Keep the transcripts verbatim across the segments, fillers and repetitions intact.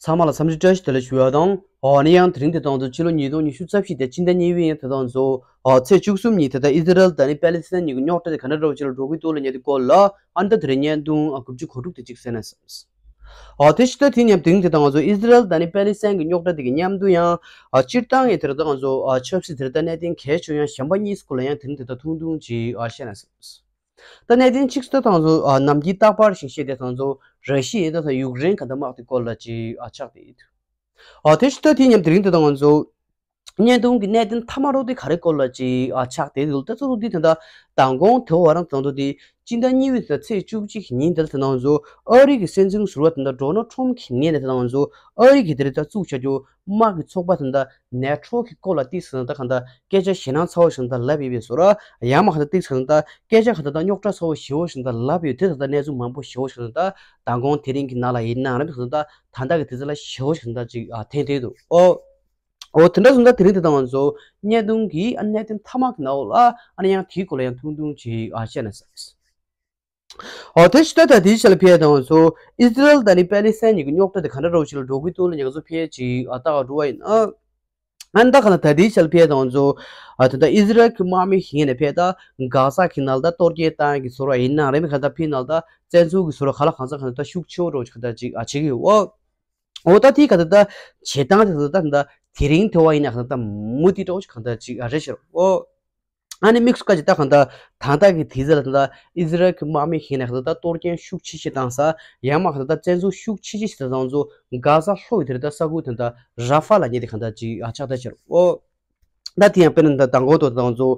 ཚང་མ་ལ་འཚམས་འདྲི་བཀྲ་ཤིས་བདེ་ལེགས་ཞུ་ཡ་དང་། ཨོ་ནི་ཡང་དེ་རིང་དེ་དང་དུ་ཕྱི་ལོ་ཉིས་སྟོང་ཉི་ཤུ་རྩ་བཞི་དེ་སྤྱི་ཟླ་གཉིས་པའི་ཡང་དེ་དང་དུ་ཨོ་ཚེས་བཅུ་གསུམ་ཉིན་དེ་ད་ཨི་ཟི་རལ་དང་ནི་པེ་ལི་སི་ཐན་གཉིས་ཀྱི་རྙོག་དྲ་དེ་ག་འདྲ་འདྲ་བོ་ཅིག་ལ་འགྲོ་གི་འདུག་ལ་ཉེ་དེ་སྐོར་ལ་ཨ་ནི་ད་དེ་རིང་བརྙན་ཐུང་ཨ་དགུ་བཅུ་གོ་དྲུག་དེ་ཅིག་གསན་ན་བསམས། ཨོ་དེ་ཕྱི་ཟླ་དེ་མཉམ་དེ་རིང་དེ་དང་དུ་ཨི་ཟི་རལ་དང་ནི་པེ་ལི་སི་ཐན་གྱི་རྙོག་དྲ་དེ་གི་མཉམ་དུ་ཡང་ཨ་སྤྱིར་བཏང་ཡང་དེ་རིང་དང་དུ་ཨ་ཆབ་སྲིད་དེ་རིང་ད་གནད་དོན་གལ་ཆེ་ཡང་གཞན་པ་གཉིས་སྐོར་ལ་ཡང་དེ་རིང་དེ་ད་ཐུང་ཐུང་ཅིག་ཨ་བཤད་ན་བསམས། ད་གནད་དོན་གཅིག་ད་དང་ཚོ་ཨ་ནམ་རྒྱུན་རྟག་པར་ཞིག་བཤད་དེ་དང་ཚོ་ར་ཤི་ཡའི་ད་ཚོ་ཡུཀ་རེན་ག་ད་དམག་དེ་སྐོར་ལ་ཅིག་ཨ་ཆགས་ཏེ་ཡོད། ཨ་དེ་ཕྱི་ཟླ་དེ་མཉམ་དེ་རིང་དེ་དང་ཚོ་བརྙན་ཐུང་གི་གནད་དོན་མཐའ་མ་རོ་དེ་ག་རེ་སྐོར་ལ་ཅིག་ཨ་ཆགས་ཏེ་འདུག་ད་ཚོ་དེ་ད་ད་མདང་དགོང་དེ་བ་རང་དང་ཚོ་དེ་སྤྱི་ཟླ་གཉིས་པའི་ད་ཚེས་བཅུ་གཅིག་ཉིན་དེ་ད་དང་ཚོ་ཨ་རི་གི་སྲིད་འཛིན་ཟུར་པ་དེ་ད་ཌོ་ནལ་ཊམ་གྱི་ངོས་ནས་དེ་དང་ཚོ་ཨ་རི་གི་དེ་རེད་ད་བཙུགས་བྱ་རྒྱུ་དམག་གི་ཚོགས་པ་དེ་ད་ནེ་ཊོ་གི་སྐོར་ལ་ཏིག་ཙམ་ད་གང་ལྟར་སྐད་ཆ་ཞེད་སྣང་ཚ་བོ་ཞིག་ད་ལབ་ཡོད་པའི་བཟོ་འདྲ། ཡང་མ་གང་ལྟར་ཏིག་ཙམ་ད་སྐད་ཆ་གང་ལྟར་ད་རྙོག་དྲ་ཚ་བོ་ཞེ་བོ་ཞིག་ད་ལབ་ཡོད་དེ་ད་ད་གནས་ཚུལ་མང་པོ་ཞེ་བོ་ཞིག་ད་མདང་དགོང་དེ་རིང་གི་ནང་ལ་ཡིན་ནའང་རེད་ད་ད་ད་གི་དེ་ཚོ་ལ་ཞེ་བོ་ཞིག་ད་ཅིག་ཨ་ཐེངས་དེ་འདུག་ཨོ། ཨོ་དེ་འདྲ་སོང་ད་དེ་རིང་དེ་ད་ང་ཚོ་བརྙན་ཐུང་གི་ཨ་གནད་དོན་མཐའ་མ་གི་ནང་ལོགས་ལ་ཨ་ནི་ཡང་དེའི་སྐོར་ལ་ཡང་ཐུང་ཐུང་ཅིག་ཨ་བཤད་ན་བསམས། ཨོ་དེ་ཕྱི་ཟླ་ད་དེའི་ཆ་ལ་ཕེ་དང་ཚོ་ཨི་ཟི་རལ་དང་ནི་པེ་ལི་སི་ཐན་གཉིས་ཀྱི་རྙོག་དྲ་དེ་ག་འདྲ་རོ་ཞིག་ལ་འགྲོ་གི་འདུག་ལ་ཉག་ཚོ་ཕེ་ཅིག་ཨ་ཏག་འགྲོ་བ་ཡིན་ཨ། ཨ་ནི་ད་ག་ལ་ད་དེའི་ཆ་ལ་ཕེ་དང་ཚོ་ཨ་དེ་ད་ཨི་ཟི་རལ་གྱི་དམག་མི་ཞིག་ནས་ཕེ་ད་གྷ་ས་གི་ནང་ད་གཏོར་སྐྱོན་བཏང་གི་ཟོར་བ་ཡིན་ན་རེ་མི་ག་ད་ཕེ་ནང་ད་བཙན་འཛུལ་གི་ཟོར་བ་ག་ལ་གང་ས་གང་ད་ཤུགས་ཆེ་བོ་རོ་ཞིག་ག་ད་ཅིག་ཨ་བྱེད་གི་ཡོད་ཨོ། ཨོ་ད་དེའི་ག་ད་ད་བྱེད་སྟངས་དེ་ག་ད་ད་དེ་རིང་དེ་བ་ཡིན་ན་ག་ད་ད་མུ་མཐུད་འགྲོ་ཞིག་ག་ད་ཅིག་ཨ་རེ་ཞིག་ཨོ། ཨ་ནི་དམིགས་སུ་བཀར་ཅིག་ད་གང་ལྟར་ད་ལྟ་གི་དུས་ཚོད་ལ་ད་ལྟ་ཨི་ཟི་རལ་གྱི་དམག་མི་ཞིག་ནས་གང་ལྟར་ད་གཏོར་སྐྱོན་ཤུགས་ཆེ་ཆེ་བཏང་ས་ཡང་མ་གང་ལྟར་ད་བཙན་འཛུལ་ཤུགས་ཆེ་ཆེ་ཞིག་བཏང་ཚོ་གྷ་ས་ལྷོ་ཡི་དེར་ད་ས་ཁུལ་དེ་ད་ར་ཧྥ་ལ་ཉེ་དེ་གང་ལྟར་ཅིག་ཨ་ཆགས་ད་ཕྱིར་ཨོ། ད་དེ་ཡང་དཔེར་ན་ད་མདང་དགོང་དུ་བཏང་ཚོ་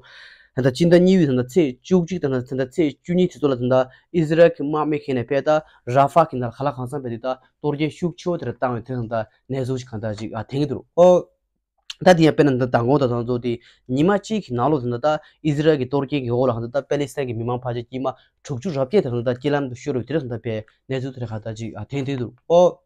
ད་ལྟ་སྤྱི་ཟླ་གཉིས་པའི་ད་ལྟ་ཚེས་བཅུ་གཅིག་དང་ད་ལྟ་ཚེས་བཅུ་གཉིས་དུས་ཚོད་ལ་ད་ལྟ་ཨི་ཟི་རལ་གྱི་དམག་མི་ཞིག་ནས་ཕེ་ད་ར་ཧྥ་གི་ནང་ག་ལ་གང་འཚམ་ཕེ་དེ་ད་གཏོར་སྐྱོན་ཤུགས་ཆེ་བོ་དེར་བཏང་བའི་དེ་ད་ལྟ་གནས་ཚུལ་ཞིག་གང་ལྟར་ཅིག་ཨ་ཐེངས་འདུག་ཨོ། ད་དེ་ཡང་དཔེར་ན་ད་མདང་དགོང་དང་ད་ཚོ་དེ་ཉི་མ་གཅིག་གི་ནང་ལོགས་དེ་ད་ཨི་ཟི་རལ་གྱི་གཏོར་སྐྱོན་གྱི་འོག་ལ་ད་ད་པེ་ལི་སི་ཐན་གྱི་མི་མང་ཕལ་ཆེར་དཀྱུས་མ་དྲུག་ཅུ་རེ་བརྒྱད་དེ་ད་དཀྱིལ་ལམ་དུ་ཤོར་བའི་དེ་རིང་ད་ཕེ་གནས་ཚུལ་དེ་རིང་ག་ད་ཅིག་ཨ་ཐེངས་དེ་འདུག་ཨོ།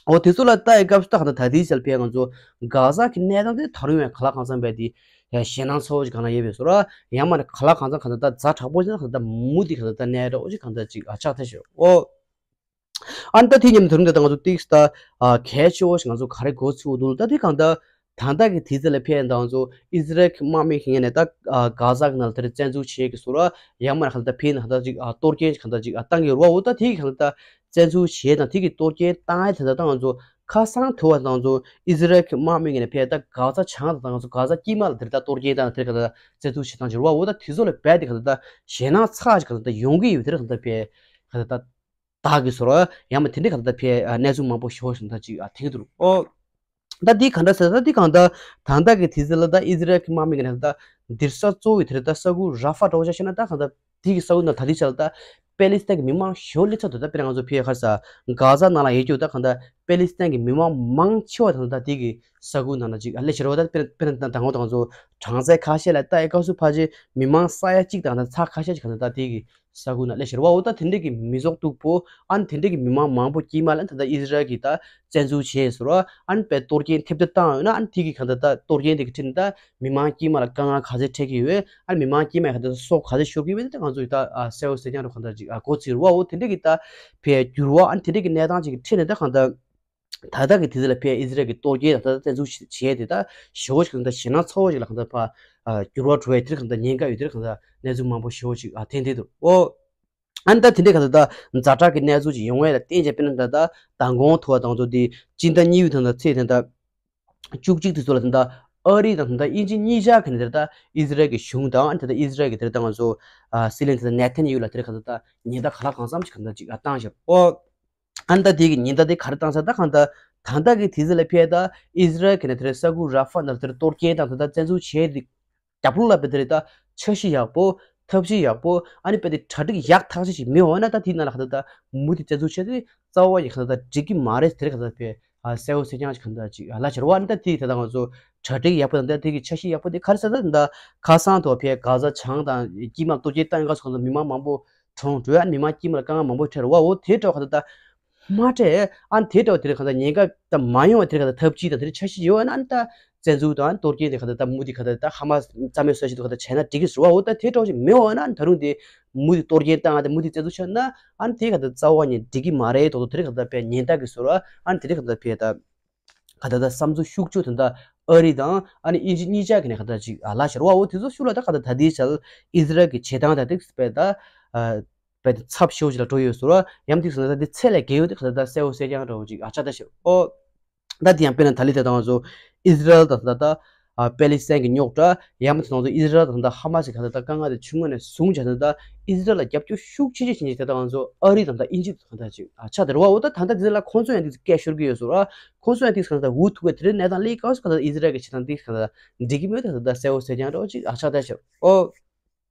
ཨོ་དེ་ཚོ་ལ་ལྟ་ཡི་སྐབས་སུ་ད་ག་ད་ད་དེའི་ཞལ་ཕེ་ང་ཚོ་གྷ་ས་གི་གནས་སྟངས་དེ་ད་རུང་ཡང་ག་ལ་གང་འཚམ་པའི་དེ་ཡང་ཞེད་སྣང་ཚ་བོ་ཞིག་གང་ལ་ཡོད་པའི་བཟོ་འདྲ་ཡང་མ་ནི་ག་ལ་གང་འཚམ་གང་ད་ད་ཛ་དྲག་པོ་ཞིག་ན་གང་ད་མུ་མཐུད་གང་ད་ད་གནས་འགྲོ་ཞིག་གང་ད་ཅིག་ཨ་ཆགས་ཐལ་ཞིག་ཨོ། ཨ་ནི་ད་དེ་མཉམ་དུ་རུང་དེ་ད་ང་ཚོ་ཏིག་ད་ཨ་གལ་ཆེ་བོ་ཞིག་ང་ཚོ་ག་རེ་གོ་ཚུལ་འདུག་ད་དེ་གང་ད་ད་ལྟ་གི་དུས་ཚོད་ལ་ཕེ་ད་ང་ཚོ་ཨི་ཟི་རལ་གྱི་དམག་མི་ཞིག་ནས་ད་ཨ་གྷ་ས་གི་ནང་ལ་དེར་བཙན་འཛུལ་བྱེད་ཀྱི་བཟོ་འདྲ་ཡང་མ་ནི་གང་ད་ཕེ་ན་གང་ད་ཅིག་ཨ་གཏོར་སྐྱོན་ཞིག་གང་ད་ཅིག་ཨ་བཏང་གི་རེད་བ། འོ་ད་དེ་གི་གང་ད་བཙན་འཛུལ་བྱེད་དང་དེ་གི་གཏོར་སྐྱོན་བཏང་ཡ་དེ་ད་ད་ང་ཚོ་ཁ་སང་དུ་བ་ད་ང་ཚོ་ཨི་ཟི་རལ་གྱི་དམག་མི་ཞིག་ནས་ཕེ་ད་གྷ་ས་བྱང་དང་ད་ང་ཚོ་གྷ་ས་དཀྱིལ་མ་ལ་དེར་ད་གཏོར་སྐྱོན་བཏང་དེར་གང་ད་བཙན་འཛུལ་བྱེད་སྟངས་ཅིག་རེད་བ། འོ་ད་དེ་ཚོ་ལ་རྦད་དེ་གང་ད་ཞེད་སྣང་ཚ་ཞིག་གང་ད་ཡོང་གི་ཡོད་དེར་གང་ད་ཕེ་གང་ད་ད། དག་གི་བཟོ་འདྲ་ཡང་མ་དེ་འདྲའི་ག་ད་ད་ཕེ་ཨ་གནས་ཚུལ་མང་པོ་ཞེ་བོ་ཞིག་ད་ཅིག་ཨ་ཐེངས་འདུག་ཨོ། ད་འདི་ག་འདྲ་ཟེར་ད་འདི་གང་ད་ད་ལྟ་གི་དུས་ཚོད་ལ་ད་ཨི་ཟི་རལ་གྱི་དམག་མི་གི་ནང་ད་འདིར་ས་གཙོ་བོའི་དེར་ད་ས་ཁུལ་ར་ཧྥ་འདྲ་བོ་ཆ་བཞག་ན་ད་གང་ད་དེ་གི་ས་ཁུལ་ནང་ད་དེ་ཆ་ལ་ད་པེ་ལི་སི་ཐན་གྱི་མི་མང་ཞེ་བོ་སླེབས་ཚར་འདུག་ད་དཔེར་ན་ང་ཚོ་ཕེ་ཁར་ས་གྷ་ས་ནང་ལ་ཡོད་རྒྱུ་ད་གང་ད་པེ་ལི་སི་ཐན་གྱི་མི་མང་མང་ཆེ་བ་ད་ད་དེ་གི་ས་ཁུལ་ནང་ལ་ཅིག་ཨ་སླེབས་ཤར་བ་ད་དཔེར་དཔེར་ན་ད་ད་ངོ་ད་ང་ཚོ་གྲངས་ཚད་ཁ་ཤས་ལ་ལྟ་ཡི་སྐབས་སུ་ཕལ་ཆེར་མི་མང་ས་ཡ་གཅིག་དང་ད་ཚ་ཁ་ཤས་ཅིག་གང་ད་ད་དེ་གི་ས་ཁུལ་ནང་སླེབས་ཤར་བ། འོ་ད་དེ་འདྲས་ཀྱི་མི་ཚོགས་སྟུག་པོ་ཨ་ནི་དེ་འདྲས་ཀྱི་མི་མང་མང་པོ་དཀྱིལ་མ་ལ་ད་ལྟ་ཨི་ཟི་རལ་གྱིས་ད་བཙན་འཛུལ་བྱས་ཟེར་བ་ཨ་ནི་དཔེ་གཏོར་སྐྱོན་ཐེབས་ཐེབས་བཏང་ཡོད་ན་ཨ་ནི་དེ་གི་གང་ལྟར་ད་གཏོར་སྐྱོན་དེ་གི་ཁྲིད་ནས་ད་མི་མང་དཀྱིལ་མ་ལ་དཀའ་ངལ་ག་ཚད་འཕྲད་ཀྱི་ཡོད། ཨ་ནི་མི་མང་དཀྱིལ་མ་ཡི་གང་ལྟར་སྲོག་ག་ཚད་ཤོར་གྱི་ཡོད་མེད་དེ་ང་ཚོ་ཡི་ད་གསལ་པོ་གསལ་རྐྱང་རུ་གང་ལྟར་ཅིག་གོ་ཚིག་རུ་བ། འོ་དེ་འདྲས་ཀྱི་ད་ཕའི་འགྱུར་བ་ཨ་ནི་དེ་འདྲས་ཀྱི་གནས་སྟངས་ཅིག་གི་ཁྲིད་ནས་ད་གང་ལྟར། ད་ལྟ་གི་དུས་ཚོད་ལ་ཕར་ཨི་ཟི་རལ་གྱི་གཏོར་སྐྱོན་དང་ད་ལྟ་བཙན་འཛུལ་བྱས་ཏེ་ད་ཞེ་བོ་ཞིག་དང་ད་ཞེད་སྣང་ཚ་བོ་ཞིག་ལ་གང་ལྟར་ཕར་འགྱུར་བ་འགྲོ་བའི་དེར་གང་ལྟར་ཉེན་ཁ་ཡོད་དེར་གང་ལྟར་གནས་ཚུལ་མང་པོ་ཞེ་བོ་ཞིག་ཐོན་བསྡད་འདུག་ཨོ། ཨ་ནི་ད་དེ་འདྲའི་གང་ལྟར་ད་ཛ་དྲག་གི་གནས་ཚུལ་ཞིག་ཡོང་བ་ལ་བརྟེན་བྱས་དཔེར་ན་ད་ལྟ་མདང་དགོང་ཐུག་པ་དང་ཚོ་དེ་སྤྱི་ཟླ་གཉིས་པའི་དང་ད་ཚེས་དང་ད་བཅུ་གཅིག་དེ་ཚོ་ལ་དང་ད་ཨ་རི་དང་དང་ད་དབྱིན་ཇི་གཉིས་ཆ་གི་ནས་དེར་ད་ཨི་ཟི་རལ་གྱི་གཞུང་དང་ཨ་ནི་ད་ད་ཨི་ཟི་རལ་གྱི་དེར་ད་ང་ཚོ་སྲིད་བློན་དེ་ད་ནེ་ཐན་ཡ་ཧུ་ལ་དེར་གང་ལྟར་ད་ཉེན་བརྡ་ག་ལ་གང་འཚམ་ཞིག་གང་ལྟར་ཅིག་བཏང་བཞག་ཨོ། ཨ་ནི་ད་དེ་གི་ཉེན་བརྡ་དེ་ག་རེ་བཏང་ས་ད་གང་ལྟར་ད་ལྟ་གི་དུས་ཚོད་ལ་ཕར་ད་ཨི་ཟི་རལ་གྱི་ནས་དེར་ས་ཁུལ་ར་ཧྥ་ནང་དེར་གཏོར་སྐྱོན་དང་ད་ད་བཙན་འཛུལ་བྱས་ཏེ་རྒྱབ་ལོགས་ལ་དཔེ་དེ་རེད་ད་འཆར་གཞི་ཡག་པོ་ཐབས་ཤེས་ཡག་པོ་ཨ་ནི་དཔེ་དེ་གྲ་སྒྲིག་ཡག་ཐག་ཆོད་ཅིག་མི་འོང་ན་ད་དེའི་ནང་ལ་གང་ལྟར་ད་མུ་མཐུད་བཙན་འཛུལ་བྱས་ཏེ་རྩ་བ་ཡི་གང་ལྟར་ད་འགྲིག་གི་མ་རེད་དེ་རེད་གང་ལྟར་ཕར་གསལ་པོ་གསལ་རྐྱང་ཅིག་གང་ལྟར་ཅིག་ལ་ཤར་བ་ཨ་ནི་ད་དེ་ད་ད་ང་ཚོ་གྲ་སྒྲིག་ཡག་པོ་དང་ད་དེ་གི་འཆར་གཞི་ཡག་པོ་དེ་ག་རེ་ཟེར་ད་ད་ཁ་སང་དུ་ཕར་གྷ་ས་བྱང་དང་དཀྱིལ་མ་གཏོར་སྐྱོན་བཏང་ཡོད་སྐབས་སུ་གང་ལྟར་མི་མང་མང་པོ་གྲོངས་འགྲོ་ཡ་མི་མང་དཀྱིལ་མ་ལ་དཀའ་ངལ་མང་པོ་འཕྲད་རེད་བ། འོ་དེ་འདྲ་བ་ག་ད་ད་ མ་སྤྲད། ཨ་ནི་དེ་འདྲ་བ་དེ་རིང་གང་ལྟར་ཉེན་ཁ་ད་མ་ཡོང་བ་དེ་རིང་གང་ལྟར་ཐབས་ཇུས་དང་དེ་རིང་འཆར་གཞི་ཡོད་ན་ཨ་ནི་ད་བཙན་འཛུལ་དང་གཏོར་སྐྱོན་དེ་གང་ལྟར་ད་མུ་མཐུད་གང་ལྟར་ད་ཧ་མ་སི་རྩ་མེད་བཟོ་ཆེད་དུ་གང་ལྟར་བྱས་ན་འགྲིག་གི་རེད་བ། འོ་ད་དེ་འདྲ་བ་ཞིག་མི་འོང་ན་ཨ་ནི་ད་རུང་དེ་མུ་མཐུད་གཏོར་སྐྱོན་བཏང་ཨ་ད་མུ་མཐུད་བཙན་འཛུལ་བྱས་ན་ཨ་ནི་དེ་གང་ལྟར་རྩ་བ་ནས་འགྲིག་གི་མ་རེད། དོ་དོ་དེ་རིང་གང་ལྟར་དཔེ་ཉེན་བརྡ་གི་བཟོ་འདྲ་ཨ་ནི་དེ་རིང་གང་ལྟར་དཔེ་ད། ག་ད་ད་བསམ་ཚུལ་ཤུགས་ཆེ་ད་ད་ཨ་རི་དང་ཨ་ནི་དབྱིན་ཇི་གཉིས་ཆ་གི་ནས་ག་ད་ཅིག་ཨ་ལ་ཤར་བ་འོ་དེ་ཚོ་ཤུགས་ལ་ད་ག་ད་ད་དེའི་ཆ་ཨི་ཟི་རལ་གྱི་བྱེད་སྟངས་ད་དེ་སྤེལ་ད་ཨ་སྤེལ་ད་ཚབས་ཆེ་བོ་ཅིག་ལ་འགྲོ་ཡོད་ཟེར་བ་ཡང་དེ་སོང་ད་དེ་ཚད་ལས་བརྒལ་ཡོད་དེ་ག་ད་ད་གསལ་བོ་གསལ་རྐྱང་འདྲ་བོ་ཅིག་ཨ་ཆགས་ད་ཤར་འོ། ད་དེ་ཡང་དཔེར་ན་ད་ལི་ད་དང་ཚོ་ཨི་ཟི་རལ་ད་ད་ད་ཨ་པེ་ལི་སི་ཐན་གྱི་རྙོག་དྲ་ཡང་མ་དེ་དང་ཚོ་ཨི་ཟི་རལ་ད་ད་ཧ་མ་སི་ག་ད་ད་དཀའ་ངལ་དེ་ཆུང་ངུ་ནས་བཟུང་བྱས་ད་ད་ཨི་ཟི་རལ་ལ་རྒྱབ་སྐྱོར་ཤུགས་ཆེ་ཆེ་བྱེད་ཉེ་དེ་ད་དང་ཚོ་ཨ་རི་དང་ད་དབྱིན་ཇི་ད་ད་ཅིག་ཨ་ཆགས་དེ་རེད་བ། འོ་ད་ད་ད་དེ་ལ་ཁོང་ཚོ་ཡང་དེ་སྐད་ཤོར་གི་ཡོད་ཟེར་བ། ཁོང་ཚོ་ཡང་དེ་གང་ལྟར་འུ་ཐུག་པའི་དེ་རིང་གནས་སྟངས་ལས་ཀ་ཟེར་གང་ལྟར་ཨི་ཟི་རལ་གྱི་བྱེད་སྟངས་དེ་གང་ལྟར་འགྲིག་གི་མེད་དེ་གང་ལྟར་གསལ་བོ་གསལ་རྐྱང་འདྲ་བོ་ཅིག་ཨ་ཆགས་བསྡད་ཤག་ཨོ།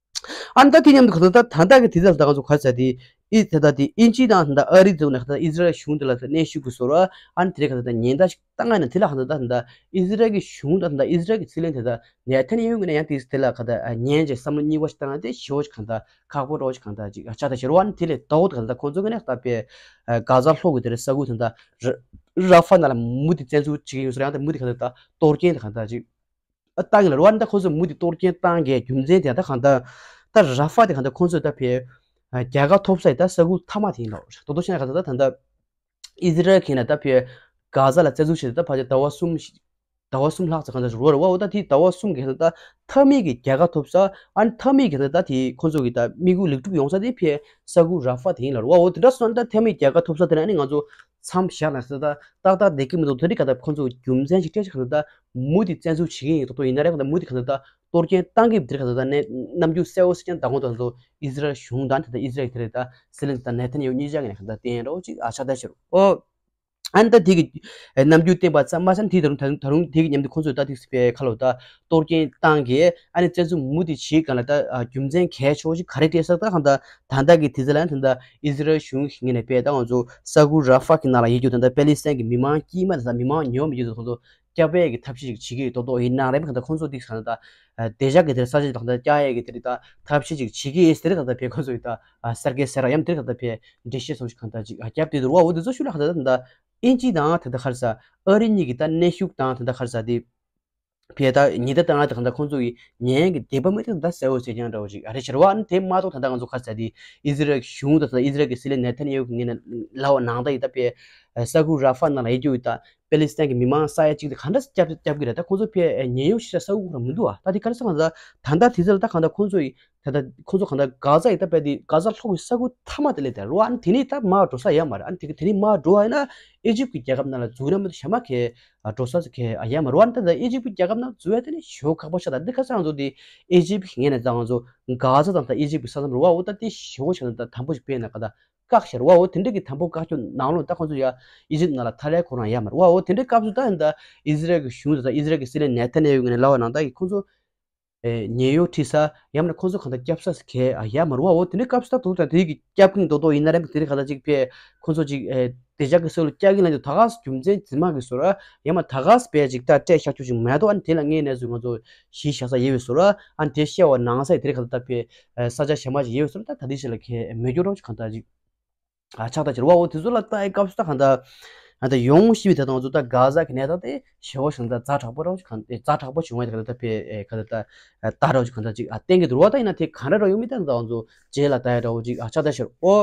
ཨ་ནི་ད་དེ་མཉམ་དུ་གང་ལྟར་ད་ད་ལྟ་གི་དེ་ཚོ་ད་གང་ཚོ་ག་ཟེར་དེ་ཨི་ད་ད་དེ་དབྱིན་ཇི་དང་ད་ཨ་རི་ཚོ་ནས་གང་ལྟར་ཨི་ཟི་རལ་གཞུང་དེ་ལ་གནོན་ཤུགས་ཀྱི་བཟོ་འདྲ་ཨ་ནི་དེ་རིང་གང་ལྟར་ཉེན་བརྡ་ཞིག་བཏང་ཡ་ན་དེ་ལ་གང་ལྟར་ད་ད་ཨི་ཟི་རལ་གྱི་གཞུང་དང་ད་ཨི་ཟི་རལ་གྱི་སྲིད་བློན་དེ་ད་ནེ་ཐན་ཡ་ཧུ་གིས་ཡང་དེ་དེ་ལ་གང་ལྟར་ཉན་བྱས་བསམ་བློ་གཉིས་པ་ཞིག་བཏང་ཡ་དེ་ཞེ་པོ་ཞིག་གང་ལྟར་ཁག་པོ་འདྲ་བོ་ཞིག་གང་ལྟར་ཅིག་ཆགས་ད་ཤར་བ་ཨ་ནི་དེ་ལས་ད་འོ་ད་གང་ལྟར་ཁོང་ཚོ་གི་ནས་ད་པའི་གྷ་ཛ་ལྷོ་གི་དེ་རིང་ས་ཁུལ་དེ་ད། ར་ཧྥ་ནང་ལ་མུ་མཐུད་བཙན་འཛུལ་བྱེད་ཀྱི་ཡོད་ཟེར་ཡང་དེ་མུ་མཐུད་ག་ད་ད་གཏོར་སྐྱོན་དེ་ག་ད་ཅིག་ཨ་བཏང་གི་ལ་རུ་བ་ནི་ད་ཁོ་ཚོས་མུ་མཐུད་གཏོར་སྐྱོན་བཏང་གི་རྒྱུ་མཚན་དེ་ད་གང་ལྟར་ད་ར་ཧྥ་དེ་གང་ལྟར་ཁོ་ཚོས་ད་ཕེ་རྒྱལ་ཁ་ཐོབ་ས་ཡི་ད་ས་ཁུལ་མཐའ་མ་དེ་ཡིན་ལ། ད་དུང་བཤད་ན་ག་ད་ད་ད་ད་ཨི་ཟི་རལ་གྱིས་ན་ད་ཕེ་གྷ་ཛ་ལ་བཙན་འཛུལ་བྱས་ད་ཕ་ཆེ་ཟླ་བ་གསུམ་ཟླ་བ་གསུམ་ལྷག་ཙམ་གང་ལྟར་རུ་བ་རུ་བ་འོ་ད་དེ་ཟླ་བ་གསུམ་གི་ད་མཐའ་མའི་གི་རྒྱལ་ཁ་ཐོབ་ས་ཨ་ནི་མཐའ་མའི་གི་ད་ད་དེ་ཁོ་ཚོ་གི་ད་དམིགས་ཡུལ་ལེགས་གྲུབ་ཡོང་ས་དེ་ཕེ་ས་ཁུལ་ར་ཧྥ་དེ་ཡིན་ལ་རུ་བ་འོ་དེ་འདྲ་སོང་ད་མཐའ་མའི་རྒྱལ་ཁ་ཐོབ་ས་དེ་ན་ཨ་ནི་ང་ཚོ། མཚམས་བཞག་ན་ཟེར་ད་ཏག་ཏག་བསྡད་ཀྱི་མི་འདུག་དེ་རིང་ག་ད་ཁོ་ཚོ་རྒྱུ་མཚན་ཞིག་སྤྲད་ཆགས་ན་ད་མུ་མཐུད་བཙན་འཛུལ་བྱེད་ཀྱི་ཡིན་དོ་དོ་ཡིན་ན་རེད་ག་ད་མུ་མཐུད་ག་ད་ད་གཏོར་སྐྱོན་བཏང་གི་དེ་རིང་ག་ད་ད་ནས་རྣམ་འགྱུར་གསལ་བོ་ཞིག་ཀྱང་ད་དགོངས་དོན་ཚོ་ཨི་ཟི་རལ་གཞུང་དང་དེ་ད་ཨི་ཟི་རལ་གྱི་དེ་རེད་ད་སྲིད་བློན་དང་ནེ་ཐན་ཡ་ཧུ་གཉིས་ཆ་གི་ནས་ག་ད་བསྟན་རོགས་ཅིག་ཨ་ཆགས་ད་ཤར་ཨོ། ཨ་ནི་ད་དེ་གི་རྣམ་འགྱུར་བསྟན་པ་ཙམ་མ་ཟད་དེ་ད་རུང་ད་རུང་དེ་གི་མཉམ་དུ་ཁོ་ཚོས་ད་དེ་སི་པའི་ཁ་ལོ་ད་གཏོར་སྐྱོན་བཏང་གི་ཨ་ནི་བཙན་འཛུལ་མུ་མཐུད་བྱེད་ག་ལ་ད་རྒྱུ་མཚན་གལ་ཆེ་བོ་ཞིག་ག་རེ་སྤྲད་ས་ད་གང་ད། ད་ལྟ་གི་དུས་ཚོད་ལ་ཡང་ད་ལྟ་ཨི་ཟི་རལ་གཞུང་གི་ངོས་ནས་དཔེ་ད་ང་ཚོ་ས་ཁུལ་ར་ཧྥ་གི་ནང་ལ་ཡོད་རྒྱུ་ད་ལྟ་པེ་ལི་སི་ཐན་གྱི་མི་མང་དཀྱུས་མ་དང་མི་མང་ཉུང་མི་རྒྱུ་ད་ཁོང་ཚོ་སྐྱོབ་པའི་གི་ཐབས་ཤེས་ཅིག་བྱེད་ཀྱི་ཡོད་རྡོག་རྡོག་ཡིན་ནའང་རེད་མི་གང་ལྟར་ཁོང་ཚོ་དེ་གང་ལྟར་བདེ་འཇགས་ཀྱི་དེར་ས་ཆ་ཅིག་གང་ལྟར་བསྐྱར་ཡས་ཀྱི་དེ་རིགས་ད་ཐབས་ཤེས་ཅིག་བྱེད་ཀྱི་ཡོད་ཟེར་གང་ལྟར་དཔེ་ཁོང་ཚོ་ཡི་ད་གསར་སྐད་ཟེར་ར་ཡང་དེ་གང་ལྟར་དཔེ་འགྲེལ་བཤད་སོང་ཞིག་གང་ལྟར་ཅིག་བརྒྱབ་དེ་འདུག་ར་བ་འོ་དེ་ཚོ་ཤུལ་ལ་གང་ལྟར་ད་ལྟ་དབྱིན་ཇི་དང་ད་ལྟ་ག་རེ་ཟ་ཨ་རི་གཉིས་ཀྱི་ད་གནོན་ཤུགས་དང་ད་ལྟ་ག་རེ་ཟ་དེ། ཕེ་ད་ཉི་ཟླ་ལྟར་ང་དང་ད་ཁོང་ཚོ་ཡི་ཉན་གི་བདེན་པ་མེད་དེ་ད་གསལ་བོ་ཟེར་རྐྱང་འདྲ་བོ་ཞིག་ཨ་རེ་ཤར་བ་ཨ་ནི་དེ་མ་གཏོགས་ད་ལྟ་ང་ཚོ་ག་རེ་ཟ་དེ་ཨི་ཟི་རལ་གཞུང་དང་ད་ཨི་ཟི་རལ་གྱི་སྲིད་བློན་ནེ་ཐན་ཡ་ཧུ་གི་ངོས་ནས་ལབ་པ་ནང་ལྟར་ཡི་ད་ཕེ་ས་ཁུལ་ར་ཧྥ་ནང་ལ་ཡོད་རྒྱུ་ཡི་ད་པེ་ལི་སི་ཐན་གྱི་མི་མང་ས་ཡ་གཅིག་དེ་ག་འདྲ་སྐྱབས་སྐྱབས་ཀྱི་རེད་ད་ཁོང་ཚོ་ཕེ་ཉེན་གཡོལ་ཤི་ས་ས་ཁུལ་ཁོ་རང་མི་འདུག་ཨ་ད་དེ་ག་རེ་ཟ་ང་ཚོ་ད་ད་དེ་ཚོ་ལ་ད་གང་ད་ཁོང་ཚོ་ཡི། ད་ལྟ་ཁོང་ཚོ་གང་ལྟར་གྷ་ཛ་ཡི་ད་པའི་དེ་གྷ་ཛ་ལྷོ་ཁའི་ས་ཁུལ་མཐའ་མ་དེ་ལས་དེ་རུ་ཨ་ནི་དེ་ནས་ད་མར་འགྲོ་ས་ཡོད་མ་རེད། ཨ་ནི་དེ་གི་དེ་ནས་མར་འགྲོ་བ་ཡིན་ན་ཨི་ཇིབ་ཀྱི་རྒྱལ་ཁབ་ནང་ལ་འཛུལ་ན་མི་འདུག་ཞྭ་མ་གས་འགྲོ་ས་གས་ཡོད་མ་རེད། ཨ་ནི་ད་ལྟ་ཨི་ཇིབ་ཀྱི་རྒྱལ་ཁབ་ནང་འཛུལ་ཡ་དེ་ནི་ཞེ་པོ་ཁག་པོ་ཆགས། ད་འདི་ག་ས་ང་ཚོ་དེ་ཨི་ཇིབ་ཀྱི་ངོས་ནས་ད་ང་ཚོ་གྷ་ཛ་དང་ད་ཨི་ཇིབ་ཀྱི་ས་མཚམས་རུ་བ་འོ་ད་དེ་ཞེ་པོ་ཆགས། ད་དམ་པོ་ཞིག་སྤེལ་ན་ག་ད་བཀག་ཤར་བ་འོ་དེ་འདྲ་གི་དམ་པོ་བཀག་རྒྱུ་ནང་ལོགས་ད་ཁོང་ཚོ་ཡ་ཨི་ཇིབ་ནང་ལ་ཐ་ལའི་ཁོ་རང་ཡོད་མ་རེད་བ། འོ་དེ་འདྲའི་སྐབས་སུ་ད་ད་ཨི་ཟི་རལ་གྱི་གཞུང་དང་ད་ཨི་ཟི་རལ་གྱི་སྲིད་བློན་ནེ་ཐན་ཡ་ཧུ་ངོས་ནས་ལབ་པ་ནང་ལྟར་གྱི་ཁོང་ཚོ། ཨེ་ཉེན་གཡོལ་ཁྲིད་ས་ཡང་ན་ཁོང་ཚོ་གང་ལྟར་སྐྱབས་ས་གས་ཨ་ཡ་མ་རུ་བ་འོ་དེ་འདྲའི་སྐབས་སུ་ད་དུང་ད་དེ་གི་སྐྱབས་མཁན་རྡོག་རྡོག་ཡིན་ན་རེད་དེ་རིང་གང་ལྟར་ཅིག་ཕེ་ཁོང་ཚོ་ཅིག་ཨེ་བདེ་འཇགས་ཀྱི་ས་ཁུལ་བསྐྱལ་གྱིན་ལ་འདུག་ད་ག་རྒྱུ་མཚན་ཇི་མ་གི་བཟོ་འདྲ་ཡང་མ་ད་ག་སྤེ་ཅིག་ད་སྤྲད་བཞག་རྒྱུ་ཅིག་མེད་དོ། ཨ་ནི་དེ་ལ་ངས་གནས་ཚུལ་ང་ཚོ་གཞི་བཞག་ས་ཡོད་པའི་བཟོ་འདྲ་ཨ་ནི་དེ་བཤད་པ་ནང་ས་ཡི་དེ་རིང་གང་ལྟར་ཕེ་ས་ཆ་གཞན་མ་ཅིག་ཡོད་པའི་བཟོ་འདྲ་ད་ད་དེ་ཞིག་ལ་ཁས་མེད་རྒྱུ་རོགས་ཅིག་གང་ལྟར་ཅིག་ཨ་ཆགས་ད་ཕྱིར་བ་འོ་དེ་ཚོ་ལ་ལྟ་ཡི་སྐབས་སུ་ད་གང་ལྟར་ཨ་ད་ཡོང་ཤི་བའི་ད་དང་ཚོ་ད་གྷ་ཛ་གི་གནས་སྟངས་དེ་ཞེ་བོ་ཞིག་ད་ཛ་དྲག་པོ་རོགས་ཅིག་གང་ད་ཛ་དྲག་པོ་བྱུང་བ་ད་གང་ལྟར་ཕེ་ཨེ་གང་ལྟར་ད་ལྟ་རོགས་ཅིག་གང་ལྟར་ཅིག་ཨ་བསྟན་གི་འདུག་རོགས། ད་ཡིན་ན་དེ་གང་འདྲ་རོགས་ཡོང་མི་ད་ད་དང་ཚོ་རྗེས་ལ་ལྟ་ཡ་འདྲ་བོ་ཅིག་ཨ་ཆགས་ད་ཕྱིར་འོ།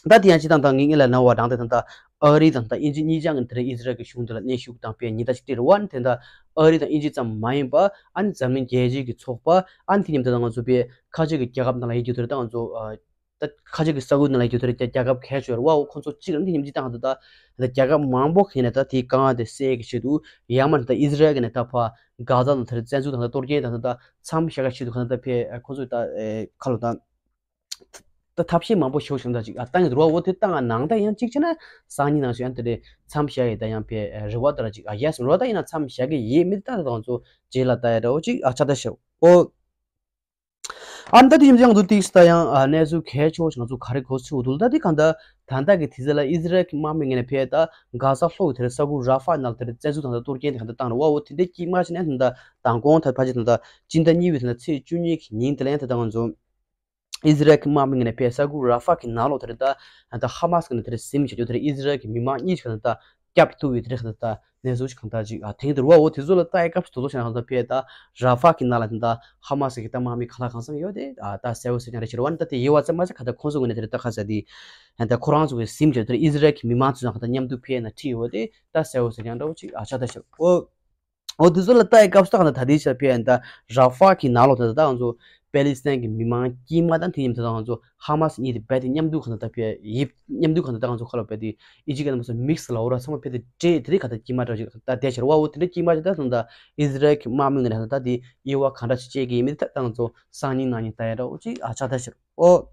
ད་དེ་ཡང་ཅི་དང་ད་ངེད་ངེད་ལ་ནང་བ་དང་དེ་དང་ད་ཨ་རི་དང་ད་དབྱིན་ཇི་གཉིས་ཆ་ངན་དེ་རིང་ཨི་ཟི་རལ་གྱི་གཞུང་དེ་ལ་གནོན་ཤུགས་དང་ཕེ་ཉེན་བརྡ་ཅིག་སྤྲད་རོགས། ཨ་ནི་དེ་ད་ཨ་རི་དང་དབྱིན་ཇི་ཙམ་མ་ཡིན་པ་ཨ་ནི་འཛམ་གླིང་རྒྱལ་སྤྱིའི་གི་ཚོགས་པ་ཨ་ནི་དེ་མཉམ་དུ་ད་ང་ཚོ་ཕེ་ཁ་ཆེ་གི་རྒྱལ་ཁབ་ནང་ལ་ཡོད་རྒྱུ་དེ་རེད། ད་ང་ཚོ་ཨ། ད་ཁ་ཆེ་གི་ས་ཁུལ་ནང་ལ་ཡོད་དེ་རེད། རྒྱལ་ཁབ་གལ་ཆེ་བ་འོ་ཁོང་ཚོ་གཅིག་ལ་འདི་མཉམ་གཅིག་བཏང་ད་ད་རྒྱལ་ཁབ་མང་པོ་གི་ནས་ད་དེའི་དཀའ་ངལ་དེ་སེལ་གི་ཆེད་དུ་ཡང་མ་ད་ཨི་ཟི་རལ་གི་ནས་ད་ཕ་གྷ་ཛ་དང་དེར་བཙན་འཛུལ་དང་ད་གཏོར་སྐྱོན་དང་ད་ད་མཚམས་བཞག་གི་ཆེད་དུ་ག་ད་ད་ཕེ་ཁོང་ཚོས་ད་ཁ་ལོ་ད་ད་ཐབས་ཤེས་མང་པོ་ཞིག་བྱུང་ད་ཅིག་ཨ་བཏང་གི་འདུག་ར་འོ། དེ་བཏང་ང་ནང་ད་ཡང་གཅིག་བྱས་ན་སང་ཉིན་ནང་བཞིན་ཡང་དེ་རེད། མཚམས་བཞག་ཡི་ད་ཡང་ཕེ་རེ་བ་ད་ར་ཅིག་ཨ་ཡས་ར་ད་ཡིན་ན་མཚམས་བཞག་གི་ཡིན་མི་ད་ད་ང་ཚོ་རྗེས་ལ་ད་ཡ་འདྲ་བོ་ཅིག་ཨ་ཆགས་ད་ཤག་འོ། ཨ་ནི་ད་དེ་ཡིན་ཙང་ང་ཚོ་ཏིག་ཙམ་ད་ཡང་ཨ་གནས་ཚུལ་གལ་ཆེ་བོ་ཞིག་ང་ཚོ་ག་རེ་གོ་ཚུལ་འདུག་ད་དེ་གང་ལྟར་ད་ལྟ་གི་དུས་ཚོད་ལ་ཨི་ཟི་རལ་གྱི་དམག་མི་ངོས་ནས་ཕེ་ད་གྷ་ཟ་ལྷོ་ཡི་དེར་ས་ཁུལ་ར་ཧྥ་ནང་དེར་བཙན་འཛུལ་དང་ད་གཏོར་སྐྱོན་དེ་གང་ལྟར་བཏང་རེད་བ། འོ་དེ་འདྲའི་དཀྱིལ་མ་ཞིག་ནས་ད་ལྟ་མདང་དགོང་ད་ཕལ་ཆེར་ད་ལྟ་སྤྱི་ཟླ་གཉིས་པའི་ད་ལྟ་ཚེས་བཅུ་གཉིས་ཀྱི་ཉིན་དེ་ལ་ཡང་ད་ལྟ་ང་ཚོ་ ཨི་ཟི་རལ་གྱི་དམག་མི་ངོས་ནས་ཕར་ས་ཁུལ་ར་ཧྥ་གི་ནང་ལོགས་དེར་ད་ད་ཧ་མ་སི་ངོས་ནས་དེར་ཟིན་བྱས་རྒྱུ་དེར་ཨི་ཟི་རལ་གྱི་མི་མང་གཉིས་ཀྱིས་ད་བསྐྱབས་ཐུབ་པའི་དེར་ད་གནས་ཚུལ་ཞིག་གང་ལྟར་ཅིག་ཨ་ཐེངས་དེར་བ་འོ་དེ་ཚོ་ལ་ལྟ་ཡི་སྐབས་སུ་དེ་ཚོ་ཞིག་གང་ལྟར་ཕར་ད་ར་ཧྥ་གི་ནང་ལ་ད་ཧ་མ་སི་གི་ད་དམག་མི་གང་ལ་གང་འཚམ་ཡོད་དེ་ཨ་ད་གསལ་བོ་གསལ་རྐྱང་རེད་ཤེས་རེད་བ། ད་དེ་ཡོད་བ་ཙམ་མ་ཟད་གང་ལྟར་ཁོང་ཚོ་ངོས་ནས་དེར་ད་ཁ་ཟེར་དེ་ད་ཁོ་རང་ཚོ་གི་ཟིན་བྱས་དེར་ཨི་ཟི་རལ་གྱི་མི་མང་ཚོ་དང་གང་ལྟར་མཉམ་དུ་ཕར་ན་ཁྲིད་ཡོད་དེ་ད་གསལ་བོ་གསལ་རྐྱང་འདྲ་བོ་ཅིག་ཨ་ཆགས་ད་ཤག་འོ། འོ་དེ་ཚོ་ལ་ལྟ་ཡི་སྐབས་སུ་ད་གང་ལྟར་ད་ལྟའི་ཆར་ཕར་ཡང་ད་ར་ཧྥ་གི་ནང་ལོགས་ད་ད་ང་ཚོ་པེ་ལི་སི་ཐན་གྱི་མི་མང་དཀྱུས་མ་དང་དེ་མཉམ་དུ་ད་ང་ཚོ་ཧ་མ་སི་གཉིས་དེ་རྦད་དེ་མཉམ་དུ་གང་ལྟར་ད་ཕར་ཡིབ་མཉམ་དུ་གང་ལྟར་ད་ང་ཚོ་ཁ་ལ་རྦད་དེ་ཨི་ཇི་ག་ན་མ་སོ་མིག་སི་ལ་འོ་ར་ཚང་མ་རྦད་དེ་འདྲེས་དེ་རིགས་གང་ལྟར་དཀྱུས་མ་འདྲ་ཞིག་ད་བསྡད་ཤར་བ་འོ་དེ་འདྲ་དཀྱུས་མ་ཞིག་ད་ད་ད་ཨི་ཟི་རལ་གྱི་དམག་མི་ངོས་ནས་ད་ད་དེ་དབྱེ་བ་གང་འདྲ་ཞིག་བྱེད་ཀྱི་ཡིན་མིན་དེ་ད་ད་ང་ཚོ་སང་ཉིན་གནངས་ཉིན་ལྟ་ཡ་འདྲ་བོ་ཅིག་ཨ་ཆགས་ད་ཤར་འོ།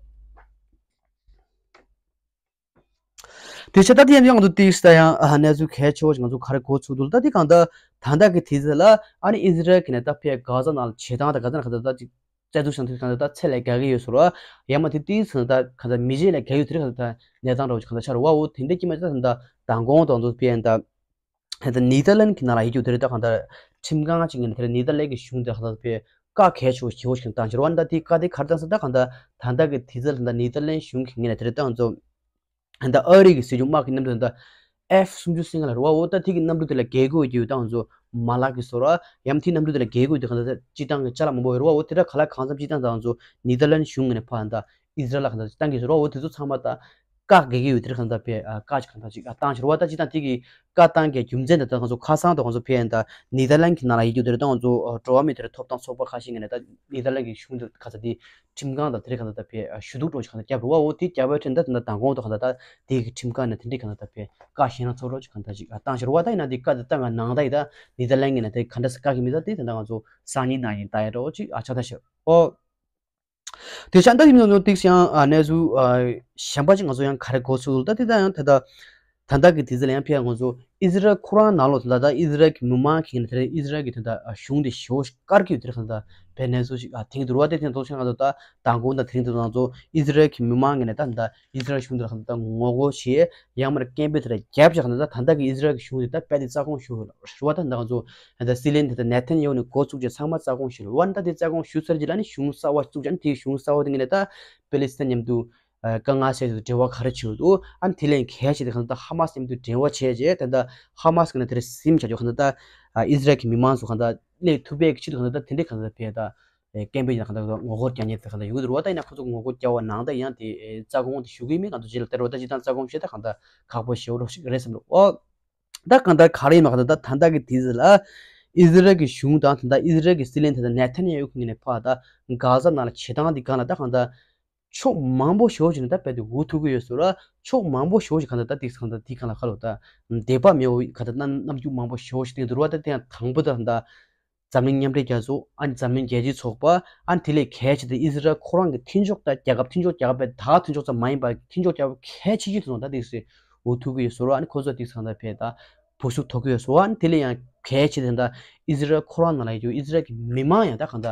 དེ་བྱས་ད་དེ་ཡང་ང་ཚོ་ཏིག་ས་ཡང་ཨ་གནས་ཚུལ་གལ་ཆེ་བོ་ཞིག་ང་ཚོ་ག་རེ་གོ་ཚུགས་འདུག་ད་དེ་གང་ལྟར་ད་ལྟ་གི་དུས་ཚོད་ལ་ཨ་ནི་ཨི་ཟི་རལ་གྱི་ནས་ད་ཕར་གྷ་ཟ་ནང་ལ་བྱེད་སྟངས་ད་གྷ་ཟ་ནང་གང་ལྟར་ད་ཅིག་བཙན་འཛུལ་བྱེད་སྟངས་དེ་གང་ལྟར་ད་ཚད་ལས་བརྒལ་གི་ཡོད་ཟེར་བ། ཡང་མ་དེ་ཏིག་ས་ད་གང་ལྟར་མི་བརྗེད་ལས་བརྒལ་ཡོད་དེ་གང་ལྟར་ད་གནས་སྟངས་འདྲ་བོ་ཞིག་གང་ལྟར་ཆགས་རེད་བ། འོ་དེ་འདྲ་དཀྱུས་མ་ད་ད་མདང་དགོང་དང་ཚོ་ཕར་ཡང་ད། ད་ནེ་ཐར་ལན་གྱི་ནང་ལ་ཡོད་རྒྱུ་དེ་རེད། ད་གང་ལྟར་ཁྲིམས་ཁང་གཅིག་ངོས་ནས་དེ་རེད་ནེ་ཐར་ལན་གྱི་གཞུང་དེ་གང་ལྟར་བས་བཀའ་གལ་ཆེ་བོ་ཞེ་བོ་ཞིག་བཏང་ཕྱིར་བ་ད་དེ་བཀའ་དེ་ག་རེ་བཏང་ཟེར་ད་གང་ལྟར་ད་ལྟ་གི་དུས་ཚོད་ལ་ད་ནེ་ཐར་ལན་གཞུང་གི་ངོས་ནས་དེ་རེད་ད་ང་ཚོ་ད་ཨ་རི་གི་སྲིད་སྐྱོང་དམག་གི་གནམ་གྲུ་ད་ཨེཕ་སུམ་ཅུ་སེ་གང་ལ་རེད་བ། འོ་ད་དེ་གི་གནམ་གྲུ་དེ་ལ་རྒྱལ་དགོས་ཀྱི་ཡོད་ད་ང་ཚོ་མ་ལག་གི་བཟོ་ར་ཡང་དེ་གནམ་གྲུ་དེ་ལ་རྒྱལ་དགོས་དེ་གང་ལྟར་ད་སྤྱི་བཏང་གི་ཅ་ལག་མང་པོ་ཡོད་རེད་བ། འོ་དེ་འདྲ་ག་ལ་གང་འཚམ་སྤྱི་བཏང་ད་ང་ཚོ་ནེ་ཐར་ལན་གཞུང་ངོས་ནས་ཕར་ད་ཨི་ཟི་རལ་ལ་གང་ལྟར་བཏང་གི་ཡོད་རེད་བ། འོ་དེ་ཚོ་ཚང་མ་ད། བཀའ་དགེ་གི་ཡོད་དེར་གང་ལྟར་པའི་བཀའ་ཅིག་གང་ལྟར་ཅིག་བཏང་ཕྱིར་བ། ད་ཅི་ད་དེ་གི་བཀའ་བཏང་གི་རྒྱུ་མཚན་དེ་ད་ང་ཚོ་ཁ་སང་དུ་ང་ཚོ་ཕེ་ཡན་ད་ནེ་ཐར་ལན་གྱི་ནང་ལ་ཡོད་རྒྱུ་དེར་ད་ང་ཚོ་འགྲོ་བ་མི་དེར་ཐོབ་ཐང་ཚོགས་པ་ཁ་ཤས་ངོས་ནས་ད་ནེ་ཐར་ལན་གྱི་གཞུང་དུ་ཁ་ཚ་དེ་ཁྲིམས་ཁང་དང་དེ་རིགས་གང་ལྟར་ད་ཕེ་ཞུ་གཏུག་འགྲོ་ཞིག་གང་ལྟར་བརྒྱབ་རེད་བ། འོ་དེ་བརྒྱབ་པའི་དྲན་ད་ད་ད་དང་གོང་དུ་གང་ལྟར་ད་དེ་གི་ཁྲིམས་ཁང་ནས་དེ་འདྲས་གང་ལྟར་ད་ཕེ་བཀའ་གཞན་རང་ཚོགས་རོགས་ཅིག་གང་ལྟར་ཅིག་བཏང་ཕྱིར་བ། ད་ཡིན་ན་དེ་བཀའ་དེ་ད་ང་ནང་ད་ཡི་ད་ནེ་ཐར་ལན་གྱི་ནས་དེ་ག་འདྲ་ས་བཀའ་གི་མི་ད་དེ་ད་ད་ང་ཚོ་སང་ཉིན་གནངས་ཉིན་ད་ཡི་འགྲོ་ཅིག་ཨ་ཆ་ད་ཤོད་ཨོ། དེ་ཆ་འདི་ཡིན་ནོ་ཏིག་ཡང་གནས་ཚུལ་གཞན་པ་ཅིག་ང་ཚོ་ཡང་ག་རེ་གོ་ཚུལ་ད་དེ་ད་ཡང་ད་ད་ད་ལྟ་གི་དུས་ཚོད་ལ་ཡང་ཕེ་ང་ཚོ་ཨི་ཟི་རལ་ཁོ་རང་ནང་ལོགས་ད་ད་ཨི་ཟི་རལ་གྱི་མི་མང་གིས་དེ་ཨི་ཟི་རལ་གྱི་ད་ད་གཞུང་དེ་ཞེ་བོ་ཞིག་དཀར་གྱི་དེ་རིགས་ད་ད་བའི་གནས་ཚུལ་ཞིག་ཨ་ཐེངས་དུ་རུ་བ་དེ་ཐེངས་ཐོག་ཆེན་ང་ཚོ་ད་དང་གོང་ད་ཐེངས་དུ་ང་ཚོ་ཨི་ཟི་རལ་གྱི་མི་མང་གིས་ནས་ད་ད་ཨི་ཟི་རལ་གཞུང་དེ་རིགས་ད་ད་ངོ་རྒོལ་བྱེད། ཡང་མར་སྐད་འབོད་དེ་འདྲ་རྒྱབ་བཞག་ན་ད་ད་ལྟ་གི་ཨི་ཟི་རལ་གྱི་གཞུང་དེ་ད་རྦད་དེ་རྩ་དགོངས་ཞུ་དགོས་ལ་རེད་བ། ད་ད་ང་ཚོ་ད་སྲིད་བློན་དེ་ད་ནེ་ཐན་ཡ་ཧུ་ནས་འགོ་བཙུགས་རྗེས་ཚང་མ་རྩ་དགོངས་ཞུ་ལ་རེད་བ། ད་དེ་རྩ་དགོངས་ཞུ་ཚར་རྗེས་ལ་ནི་གཞུང་གསར་བ་བཙུགས་རྗེས་ནི་དེའི་གཞུང་གསར་བ་དེ་ངོས་ནས་ད་པེ་ལི་སི་ཐན་མཉམ་དུ་དཀའ་ངལ་སེལ་ཏེ་འབྲེལ་བ་ག་རེ་བྱེད་དགོས་འདུག་ཨ་ནི་དེ་ལས་གལ་ཆེ་དེ་གང་ལྟར་ཧ་མ་སི་མཉམ་དུ་འབྲེལ་བ་བྱས་རྗེས་ད་ལྟ་ཧ་མ་སི་གི་ནས་དེ་རེ་སིམ་བྱ་རྒྱུ་གང་ལྟར་ད་ཨི་ཟི་རལ་གྱི་མི་མང་ཚོ་གང་ལྟར་སླེབས་ཐུབ་པའི་ཆེད་དུ་གང་ལྟར་ད་དེ་འདྲའི་གང་ལྟར་བས་ད། སྐད་འབོད་ཡིན་ན་གང་ལྟར་ངོ་རྒོལ་རྒྱག་མཁན་དེ་གང་ལྟར་ཡོང་གི་འདུག་རེད་བ། ད་ཡིན་ན་ཁོ་ཚོ་ངོ་རྒོལ་རྒྱག་པ་ནང་ད་ཡང་དེ་རྩ་དགོངས་དེ་ཞུ་གི་མིན། ང་ཚོ་རྗེས་ལ་ལྟ་རོགས་ད་ཅི་ཐང་རྩ་དགོངས་ཞུས་ད་གང་ལྟར་ཁག་པོ་ཞེ་པོ་རོགས་ཤིག་རེད་བསམ་རོགས་ཨོ། ད་གང་ལྟར་ག་རེ་ཡིན་མ་གང་ལྟར་ད་ད་ལྟ་གི་དུས་ཚོད་ལ་ཨི་ཟི་རལ་གྱི་གཞུང་དང་ད་ལྟ་ཨི་ཟི་རལ་གྱི་སྲིད་བློན་དེ་ད་ནེ་ཐན་ཡ་ཧུ་གི་ངོས་ནས་ཕར་ད་གྷ་ཟ་ནང་ལ་བྱེད་སྟངས་དེ་གང་ལ་ད་གང་ལྟར་ཕྱོགས་མང་པོ་ཞེ་པོ་ཞིག་ནས་ད་རྦད་དེ་འུ་ཐུག་གི་ཡོད་ཟེར་ར། ཕྱོགས་མང་པོ་ཞེ་པོ་ཞིག་གང་ལྟར་ད་དེ་གང་ལྟར་དེ་གང་ལ་ཁ་ལོ་ད་འདོད་པ་མེད་པ་གང་ལྟར་རྣམ་རྣམ་འགྱུར་མང་པོ་ཞེ་པོ་ཞིག་སྟོན་འདུག་རེད་བ། ད་དེ་ཡང་དང་པོ་ད་ད། འཛམ་གླིང་མཉམ་འབྲེལ་རྒྱལ་ཚོགས། ཨ་ནི་འཛམ་གླིང་རྒྱལ་སྤྱིའི་ཚོགས་པ། ཨ་ནི་དེ་ལས་གལ་ཆེ་དེ་ཨི་ཟི་རལ་ཁོ་རང་གི་མཐུན་ཕྱོགས་དང་རྒྱལ་ཁབ་མཐུན་ཕྱོགས་རྒྱལ་ཁབ་པའི་ད་མཐུན་ཕྱོགས་ཙམ་མ་ཡིན་པར་མཐུན་ཕྱོགས་རྒྱལ་ཁབ་གལ་ཆེ་ཤོས་དེ་ཚོ་ད་དེ་སྲིད་འུ་ཐུག་གི་ཡོད་ཟེར་བ། ཨ་ནི་ཁོ་ཚོ་དེ་ཚང་ད་ཕེ་ད་བུ་ཤུགས་ཐོགས་ཀྱི་ཡོད་ཟེར་བ། ཨ་ནི་དེ་ལས་ཡང་གལ་ཆེ་དེ་ད་ཨི་ཟི་རལ་ཁོ་རང་ནང་ལ་ཡོད་ཨི་ཟི་རལ་གྱི་མི་མང་ཡང་ད་གང་ད་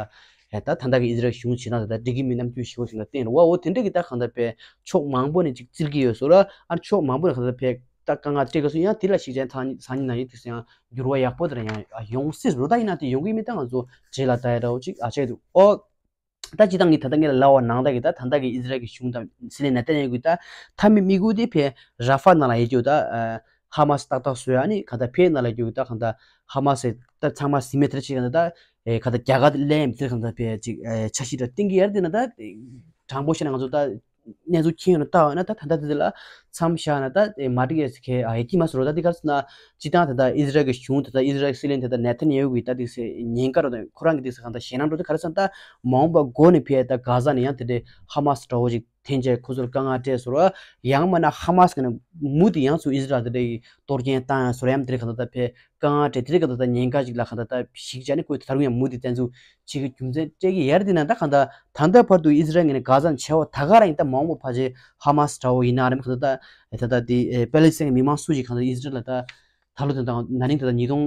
ད་ད་ད་ལྟ་གི་ཨི་ཟི་རལ་གཞུང་བྱེད་སྟངས་དེ་ད་འགྲིག་གི་མིན་རྣམ་འགྱུར་ཞེ་པོ་ཞིག་ད་བསྟན་རེད་བ། འོ་དེ་འདྲ་གི་ད་གང་ད་ཕེ་ཕྱོགས་མང་པོ་ནས་ཅིག་བརྩི་གི་ཡོད་ཟེར་བ། ཨ་ནི་ཕྱོགས་མང་པོ་ནས་གང་ད་ཕེ། ད་དཀའ་ངལ་སྤྲད་དགོས་སུ་ཡང་དེ་ལ་ཞིག་ཅན་ཐང་སང་ཉིན་ན་ཡིན་དུས་སུ་ཡང་འགྱུར་བ་ཡག་པོ་དེ་ལ་ཡང་ཡོང་སྲིད་རུ་ད་ཡིན་ན་དེ་ཡོང་གི་མིན་ད་ང་ཚོ་རྗེས་ལ་ད་ཡ་འདྲ་བོ་ཅིག་ཨ་ཆེད་དུ་ཨོ། ད་ཅི་ད་ངས་ད་ལྟ་ངས་ལ་ལབ་པ་ནང་ད་གི་ད་ད་ལྟ་གི་ཨི་ཟི་རལ་གི་གཞུང་དང་སྲིད་བློན་ནེ་ཐན་ཡ་ཧུ་གི་ད་མཐའ་མའི་དམིགས་ཡུལ་དེ་ཕེ་ར་ཧྥ་ནང་ལ་ཡོད་རྒྱུ་ད་ཧ་མ་སི་ཏག་ཏག་བཟོས་ཨ་ནི་ག་ད་ཕེ་ནང་ལ་རྒྱུ་ད་ག་ད་ཧ་མ་སི་ད་ཚང་མ་ཟིན་མེད་དེར་ཅིག་ག་ད་ག་ད་རྒྱ་གར་ལན་དེར་ག་ད་ཕེ་ཅིག་འཆར་གཞི་ད་ཏིང་གི་ཡར་དེ་ན་ད་དྲང་པོ་བཤད་ན་ང་ཚོ་ད། གནས་ཚུལ་མཁྱེན་ཡོད་ན་ལྟ་འོས་ན་ད་ད་ལྟ་དེ་ལ་མཚམས་བཞག་ན་ད་མ་འགྲིག་ཡས་ཁེ་ཨ་ཡེ་ཀྱི་མ་སོ་རོ། ད་དེ་ག་ཟེར་ན་སྤྱི་བཏང་ད་ལྟ་ཨི་ཟི་རལ་གྱི་གཞུང་ད་ལྟ་ཨི་ཟི་རལ་སྲིད་བློན་ད་ལྟ་ནེ་ཐན་ཡ་ཧུ་གི་ད་དེ་སེ་ཉེན་ཁ་རོ་ད་ཁོ་རང་གི་དེ་སེ་གང་ད་ཞེད་སྣང་འགྲོ་དེ་ག་རེ་ཟེར་ན་ད་མ་འོངས་པ་འགོ་ནས་ཕེ་ད་གྷ་ཟ་ནས་ཡང་དེ་འདྲའི་ཧ་མ་སི་འདྲ་བོ་ཞིག་འཐེན་བྱས་ཁོ་ཚོར་དཀའ་ངལ་སྤྲད་སོ་རོ། ཡང་མིན་ན་ཧ་མ་སི་གི་ནས་མུ་མཐུད་ཡང་ཚུར་ཨི་ཟི་རལ་དེ་འདྲའི་གཏོར་སྐྱོན་བཏང་ཡང་སོ་རོ་ཡང་དེ་འདྲའི་གང་ད་ད་ཕེ། དཀའ་ངལ་འཕྲད་དེ་རིང་ག་ད་ལྟ་ཉེན་ཁ་ཅིག་ལ་ག་ད་ལྟ་ཞིག་བྱས་ནས་ཁོས་ད་རུང་ཡང་མུ་མཐུད་བཙན་འཛུལ་བྱེད་ཀྱི་རྒྱུ་མཚན་སྤྲད་ཀྱི་ཡར་དེ་ན་ད་ག་ད་ད་ལྟ་བར་དུ་ཨི་ཟི་རལ་ངོས་ནས་གྷ་ཟ་ནས་བྱས་པ་ད་ག་རང་ཡིན་ད་མ་འོངས་པ་ཕལ་ཆེར་ཧ་མ་སི་འདྲ་བོ་ཡིན་ན་རེད་ག་ད་ད་ད་ལྟ་དེ་པེ་ལི་སི་ཐན་གྱི་མི་མང་སུ་ཞིག་ག་ད་ཨི་ཟི་རལ་ལ་ད་ད་ལོ་དེ་ད་ན་ནིང་ད་ལྟ་ཉིས་སྟོང་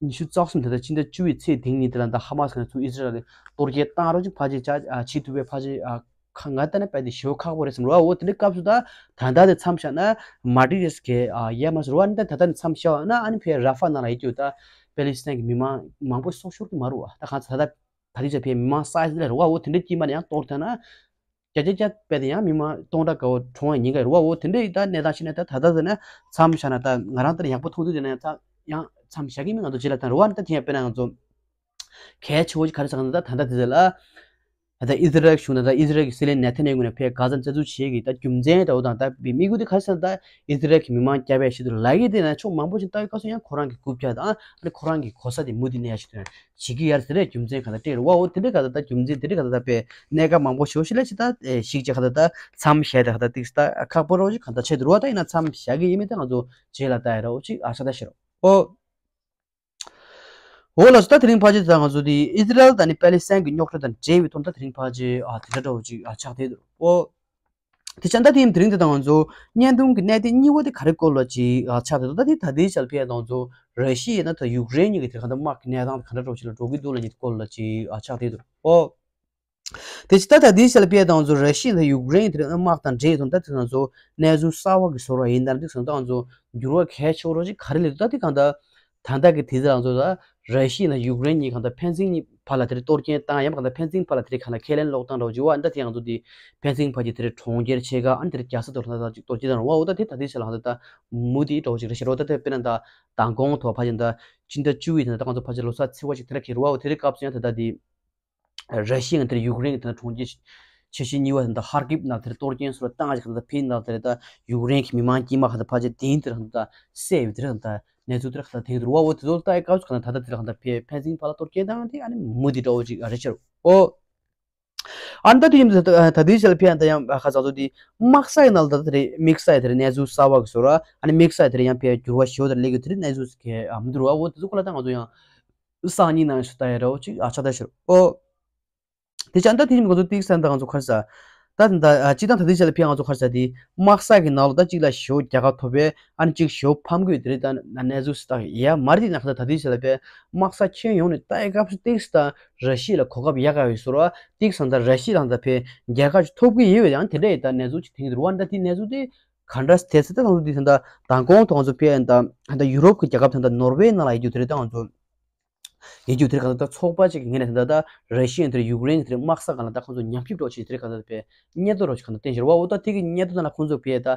ཉི་ཤུ་རྩ་གསུམ་ད་ལྟ་ཕྱི་ཟླ་བཅུ་པའི་ཚེས་དེ་ཉིན་དེ་ལ་ད་ཧ་མ་སི་ཁ་ནས་ཚུར་ཨི་ཟི་རལ་ལ་གཏོར་རྒོལ་བཏང་རོགས་ཅིག་ཕལ་ཆེར་བྱ་བྱེད་ཐུབ་པའི་ཕལ་ཆེར་ཁ་ང་ལྟ་ན་དཔེ་དེ་ཞེ་པོ་ཁག་པོ་རེད་བསམ་རོ། འོ་དེ་འདྲའི་སྐབས་སུ་ད་ད་ལྟ་དེ་མཚམས་བཞག་ན་མ་འགྲིག་རེད་ཟེར་གི་ཡ་མ་ཟེར་བ་ནི་ད་ད་ལྟ་མཚམས་བཞག་ན་ཨ་ནི་ཕའི་ར་ཧྥ་ནང་ལ་ཡོད་རྒྱུ་ད་པེ་ལི་སི་ཐན་གྱི་མི་མང་མང་པོ་སྲོག་ཤོར་གི་མ་རུ་བ། ད་གང་ད་ད་ད་རེས་ཕའི་མི་མང་སའི་ཟི་ལ་རུ་བ། འོ་དེ་འདྲའི་དཀྱིལ་མ་ནས་ཡང་གཏོར་ཐལ་ན། བརྒྱ་ཆ་བརྒྱ་དཔེ་དེ་ཡང་མི་མང་སྟོང་ཕྲག་ག་བ་གྲོངས་པ་ཉེན་ཁ་རེད་བ། འོ་དེ་འདྲ་ཡི་ད་གནས་སྟངས་ཤེས་ན་ད་ད་ལྟ་ཟེར་ན་ད་མཚམས་བཞག་ན་ད་ང་རང་ལྟར་ཡག་པོ་མཐོང་དུས་དེ་ན་ཡང་ད་ཡང་མཚམས་བཞག་གི་མིན། ང་ཚོ་རྗེས་ལ་ད་རེད་བ། ད་དེ་ཡང་དཔེར་ན་ང་ཚོ་གལ་ཆེ་བོ་ཞིག་ག་རེ་ཟེར་ན་ད་ད་ལྟ་དེ་ཟེར་ལ། ད་ཨི་ཟི་རལ་གཞུང་དང་ད་ཨི་ཟི་རལ་གྱི་སྲིད་བློན་ནེ་ཐན་ཡ་ཧུ་ནས་ཕར་གྷ་ཛ་བཙན་འཛུལ་བྱེད་ཀྱི་ད་རྒྱུ་མཚན་ད་འོ་དང་ད་དམིགས་ཡུལ་དེ་ག་རེ་ཟེར་ན་ད་ཨི་ཟི་རལ་གྱི་མི་མང་སྐྱབས་ཡ་ཆེད་དུ་ལབ་ཀྱི་དེ་ན་ཕྱོགས་མང་པོ་ཞིག་ལྟ་བའི་སྐབས་སུ་ཡང་ཁོ་རང་གི་རྐུབ་བཀྱག་དང་ཨ་ནི་ཁོ་རང་གི་གོ་ས་དེ་མུ་མཐུད་གནས་ཡ་ཆེད་དུ་བྱེད་ཀྱི་ཡ་རེད་ཟེར་རེད། རྒྱུ་མཚན་ག་ད་སྤྲད་རེད་བ། འོ་དེ་འདྲའི་ག་ད་ད་རྒྱུ་མཚན་དེ་འདྲའི་ག་ད་ད་དཔེ་གནད་འགག་མང་པོ་ཞེ་པོ་ཞིག་ལ་ཅི་ད་ཞིག་ཅིག་ག་ད་ད་མཚམས་བཞག་དེ་ག་ད་ཏིག་ད་ཁག་པོ་རོ་ཞིག་ག་ད་ཆེད་དུ་རོ། ད་ཡིན་ན་མཚམས་བཞག་གི་ཡིན་མིན་ད་ང་ཚོ་རྗེས་ལ་ལྟ་ཡ་རོ་ཅིག་ཨ་ཆ་ད་ཤེས་རོ། འོ། འོ་ལགས་སོ། ད་དེ་རིང་ཕལ་ཆེར་ད་ང་ཚོ་དེ་ཨི་ཟི་རལ་དང་ནི་པེ་ལི་སི་ཐན་གྱི་རྙོག་དྲ་དང་འབྲེལ་བའི་ཐོག་ད་དེ་རིང་ཕལ་ཆེར་ཨ་དེ་འདྲ་འདྲ་བོ་ཅིག་ཨ་ཆགས་བསྡད་འདུག་འོ། དེ་བྱས་ད་དེ་ཡིན་དེ་རིང་དེ་ད་ང་ཚོ་བརྙན་ཐུང་གི་གནད་དོན་གཉིས་པ་དེ་ག་རེ་སྐོར་ལ་ཅིག་ཨ་ཆགས་བསྡད་འདུག་ད་དེ་ད་ལྟའི་ཆར་ཕལ་ཆེར་ད་ང་ཚོ་ར་ཤི་ཡ་ན་ད་ཡུཀ་རེན་གཉིས་ཀྱི་དེ་ག་ད་དམག་གི་གནས་སྟངས་དེ་ག་འདྲ་འདྲ་བོ་ཅིག་ལ་འགྲོ་གི་འདུག་ལབ་ཀྱི་སྐོར་ལ་ཅིག་ཨ་ཆགས་བསྡད་འདུག་འོ། དེ་ཕྱི་ད་ད་དེའི་ཞལ་པས་དང་ཚོ་ར་ཤི་ཡ་དང་ཡུཀ་རེན་དེ་དམག་དང་འབྲེལ་དང་ད་དེ་ང་ཚོ་གནས་ཚུལ་གསར་བ་གི་བཟོ་འདྲ་ཡིན་ན་དེ་ང་ཚོ་འགྱུར་བ་གལ་ཆེ་བོ་རོ་ཅིག་ག་རེ་ལས་འདུག་ད་དེ་གང་ལྟར་ད་ལྟ་གི་དུས་ཚོད་ལ་ང་ཚོ་ད་ར་ཤི་ཡ་དང་ཡུཀ་རེན་གཉིས་གང་ལྟར་ཕན་ཚུན་གཉིས་བར་ལ་དེ་གཏོར་སྐྱོན་བཏང་ཡང་གང་ལྟར་ཕན་ཚུན་བར་ལ་དེ་གང་ལ་ཁས་ལེན་ཀློག་སྟངས་འདྲ་བོ་ཅིག་བ། ད་དེ་ང་ཚོ་དེ་ཕན་ཚུན་བར་གྱི་དེ་གྲོང་ཁྱེར་ཕྱེད་ཀ་ཨ་ནི་དེ་རྒྱལ་ས་དེ་ལ་ད་ཅིག་གཏོར་སྐྱོན་བཏང་རོ་བ། འོ་ད་དེ་ད་དེའི་ཞལ་ལ་ང་ཚོ་ད་མུ་མཐུད་འདྲ་བོ་ཅིག་རེད་ཤག་རོ། ད་དེ་དཔེར་ན་ད་མདང་དགོང་ཐོག་ཕལ་ཆེར་ད་སྤྱི་ཟླ་བཅུ་པའི་དེ་ད་ང་ཚོ་ཕལ་ཆེར་ལོ་གསར་ཚེས་པ་ཅིག་དེ་འདྲ་འཁེལ་རོ་བ། འོ་དེ་རིང་སྐབས་སུ་ཡང་ད་ད་དེ། ར་ཤི་ཡ་དང་ཡུཀ་རེན་གྱི་དེ་ན་གྲོང་ཁྱེར་ཆེ་ཤོས་གཉིས་པ་དེ་ད་ཧར་ཀིབ་ནང་དེར་གཏོར་སྐྱོན་སོགས་བཏང་ཞིག་གང་ལྟར་ཕན་ནང་དེར་ད་ཡུཀ་རེན་གྱི་མི་མང་དཀྱུས་མ་གང་ལྟར་ཕལ་ཆེར་དེ་དེར་གང་ལྟར་བསད་ཡོད་དེར་གང་ལྟར་གནས་ཚུལ་དེར་གང་ལྟར་ཐོན་གྱི་འདུག་བ། འོ་དེ་ཚོ་ལྟ་ཡི་སྐབས་སུ་གང་ལྟར་ད་ལྟ་དེར་གང་ལྟར་ཕན་ཕན་ཚུན་བར་ལ་གཏོར་སྐྱོན་བཏང་དེ་ཨ་ནི་མུ་མཐུད་འདྲ་བོ་ཅིག་རེད་ཤག་འོ། ཨ་ནི་ད་དུས་ཡིན་ད་ད་དུས་ཞལ་ཕན་ད་ཡང་ཁ་ཚ་ཚོ་དེ་དམག་ས་ཡི་ནང་ལ་ད་དེ་རེད། དམིགས་ས་ཡི་དེར་གནས་ཚུལ་གསར་བ་གི་བཟོ་འདྲ་ཨ་ནི་དམིགས་ས་ཡི་དེར་ཡང་ཕན་འགྱུར་བ་ཞེ་པོ་དེར་སླེབས་ཡོད་དེར་གནས་ཚུལ་ག་མི་འདུག་བ། འོ་དེ་ཚོ་སྐོར་ལ་ད་ང་ཚོ་ཡང་། སང་ཉིན་ནང་ཞུ་ད་ཡ་རོ་ཅིག་ཨ་ཆ་ད་ཤར་ཨོ། དེ་ཅང་ད་དེ་ཉིན་གོ་ཚོད་ཏིག་སན་ད་ང་ཚོ་ཁར་ས། ད་ད་ཅི་དང་ད་དེ་ཆ་ལ་ཕི་ང་ཚོ་ཁར་ས་དེ་དམག་ས་གི་ནང་ལོ་ད་ཅིག་ལ་ཞོ་རྒྱ་གར་ཐོབ་པས་ཨ་ནི་ཅིག་ཞོ་ཕམ་གོས་དེ་རེད། ད་ན་གནས་ཚུལ་སི་ད་ཡ་མ་རེད། དེ་ན་ཁ་ད་ད་དེ་ཆ་ལ་པས་དམག་ས་ཁྱོན་ཡོངས་ནས་ད་ཡ་སྐབས་སུ་ཏིག་སི་ད་ར་ཤི་ཡ་ལ་གོ་སྐབས་ཡག་ག་ཡོད་ཟེར་བ་ཏིག་སན་ད་ར་ཤི་ཡ་ལ་ད་ཕི་རྒྱ་གར་ཅིག་ཐོབ་གི་ཡོད་ཡང་དེ་འདྲ་ཡི་ད་གནས་ཚུལ་ཅིག་ཐེངས་དུ་རུ་བ་ད་དེ་གནས་ཚུལ་དེ་ག་འདྲ་དེ་ཚེ་ད་ད་ཚོ་དེ་ད་ད་གོང་ཐོག་ང་ཚོ་ཕི་ད་ད་ཡུ་རོབ་ཀྱི་རྒྱལ་ཁབ་ད་ད་ནོར་ཝེ་ནང་ལ་ཡི་རྒྱུ་དེ་རེད། ད་ང་ཚོ། ཡིན་རྒྱུ་དེར་གང་ལྟར་ཚོགས་པ་གཅིག་གི་ངོས་ནས་དེ་འདྲ་ད་ར་ཤི་ཡ་དེར་ཡུཀ་རེན་གྱི་དེར་དམག་ས་སྒང་ལ་ད་ཁོང་ཚོ་ཉམས་ཞིབ་འགྲོ་བྱེད་དེར་གང་ལྟར་པའི་སྙད་ཐོ་རོ་ཞིག་གང་ལྟར་བསྟན་ཤར་བ། འོ་ད་དེ་གི་སྙད་ཐོ་དང་ལ་ཁོང་ཚོ་པའི་ད་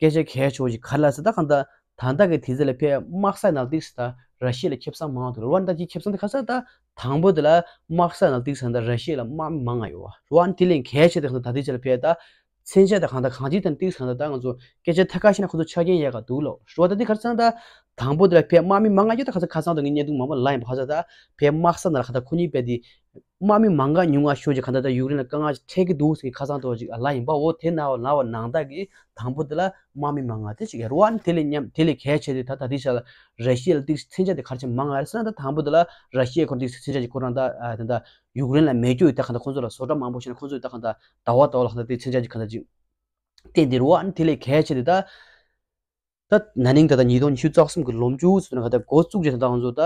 སྐད་ཆ་གལ་ཆེ་བོ་ཞིག་ག་རེ་ལ་ཟེར་ད་གང་ལྟར་ད་ལྟ་གི་དུས་ཚོད་ལ་ཕའི་དམག་ས་ནང་ཏིག་སི་ད་ར་ཤི་ཡ་ལ་ཁེ་བཟང་མང་འདུག་ར་བ། ད་དེ་ཁེ་བཟང་དེ་ག་ས་ད་དང་པོ་དེ་ལ་དམག་ས་ནང་ཏིག་སི་ད་ར་ཤི་ཡ་ལ་དམག་མི་མང་ང་ཡོད་བ་ར་བ། དེ་ལས་གལ་ཆེ་དེ་གང་ལྟར་ད་དུས་ཚོད་ལ་ཕའི་ད། མཚོན་ཆ་དང་གང་དང་གང་ཅི་དང་ཏིག་སི་གང་དང་ད་ང་ཚོ་སྐད་ཆ་ཐད་ཀར་བཤད་ན་ཁོ་ཚོ་ཆ་རྐྱེན་ཡག་ག་འདུག་ལོ་རུ་བ། ད་འདི་ཁར་ཚང་ད་དང་པོ་དེ་ལ་ཕའི་དམག་མི་མང་ང་ཡོད་ད་ཁ་ཚ་ཁ་ཚང་དང་ངའི་བརྙན་ཐུང་མང་པོ་ལ་ཡིན་པ་ཁ་ཚ་ད་ཕའི་དམག་ས་ན་ལ་ཁ་ད་ཁོ་གཉིས་པའི་དེ་དམག་མི་མང་ང་ཉུང་ང་ཤོས་ཀྱི་གང་ད་ད་ཡུཀ་རེན་ལ་དཀའ་ངལ་འཕྲད་ཀྱི་འདུག་ཟེར་གི་ཁ་ཚང་དུ་བ་ཅིག་ལ་ཡིན་པ། འོ་དེ་ན་བ་ལ་བ་ནང་ད་གི་དང་པོ་དེ་ལ་དམག་མི་མང་ང་དེ་ཅིག་རུ་བ་ནི་དེ་ལས་ཉམས་དེ་ལས་གལ་ཆེ་དེ་ད་ད་དེ་ཤ་ལ་ར་ཤི་ཡ་ལ་ཏིག་སི་མཚོན་ཆ་དེ་ཁར་ཆེ་མང་ང་རེད་ཟེར་ན་ད་དང་པོ་དེ་ལ་ར་ཤི་ཡ་ཁོ་ཏིག་སི་མཚོན་ཆ་ཅིག་ཁོ་རང་ད་ད་ད། ཡུཀ་རེན་ལ་མེད་རྒྱུ་ཡོད་ད་གང་ལྟར་ཁོང་ཚོ་ལ་བཟོ་གྲྭ་མང་པོ་ཞིག་ན་ཁོང་ཚོས་ད་གང་ལྟར་ཟླ་བ་ཟླ་བ་ལ་གང་ལྟར་དེ་མཚོན་ཆ་ཅིག་གང་ལྟར་ཅིག་བསྟན་དེ་རུ་བ། ཨ་ནི་དེ་ལས་གལ་ཆེ་དེ་ད་ད་ན་ནིང་ད་ལྟ་ཉིས་སྟོང་ཉི་ཤུ་རྩ་གསུམ་གི་ལོ་མཇུག་ཚོད་ན་གང་ལྟར་འགོ་བཙུགས་རྗེས་ད་ལྟ་ང་ཚོ་ད་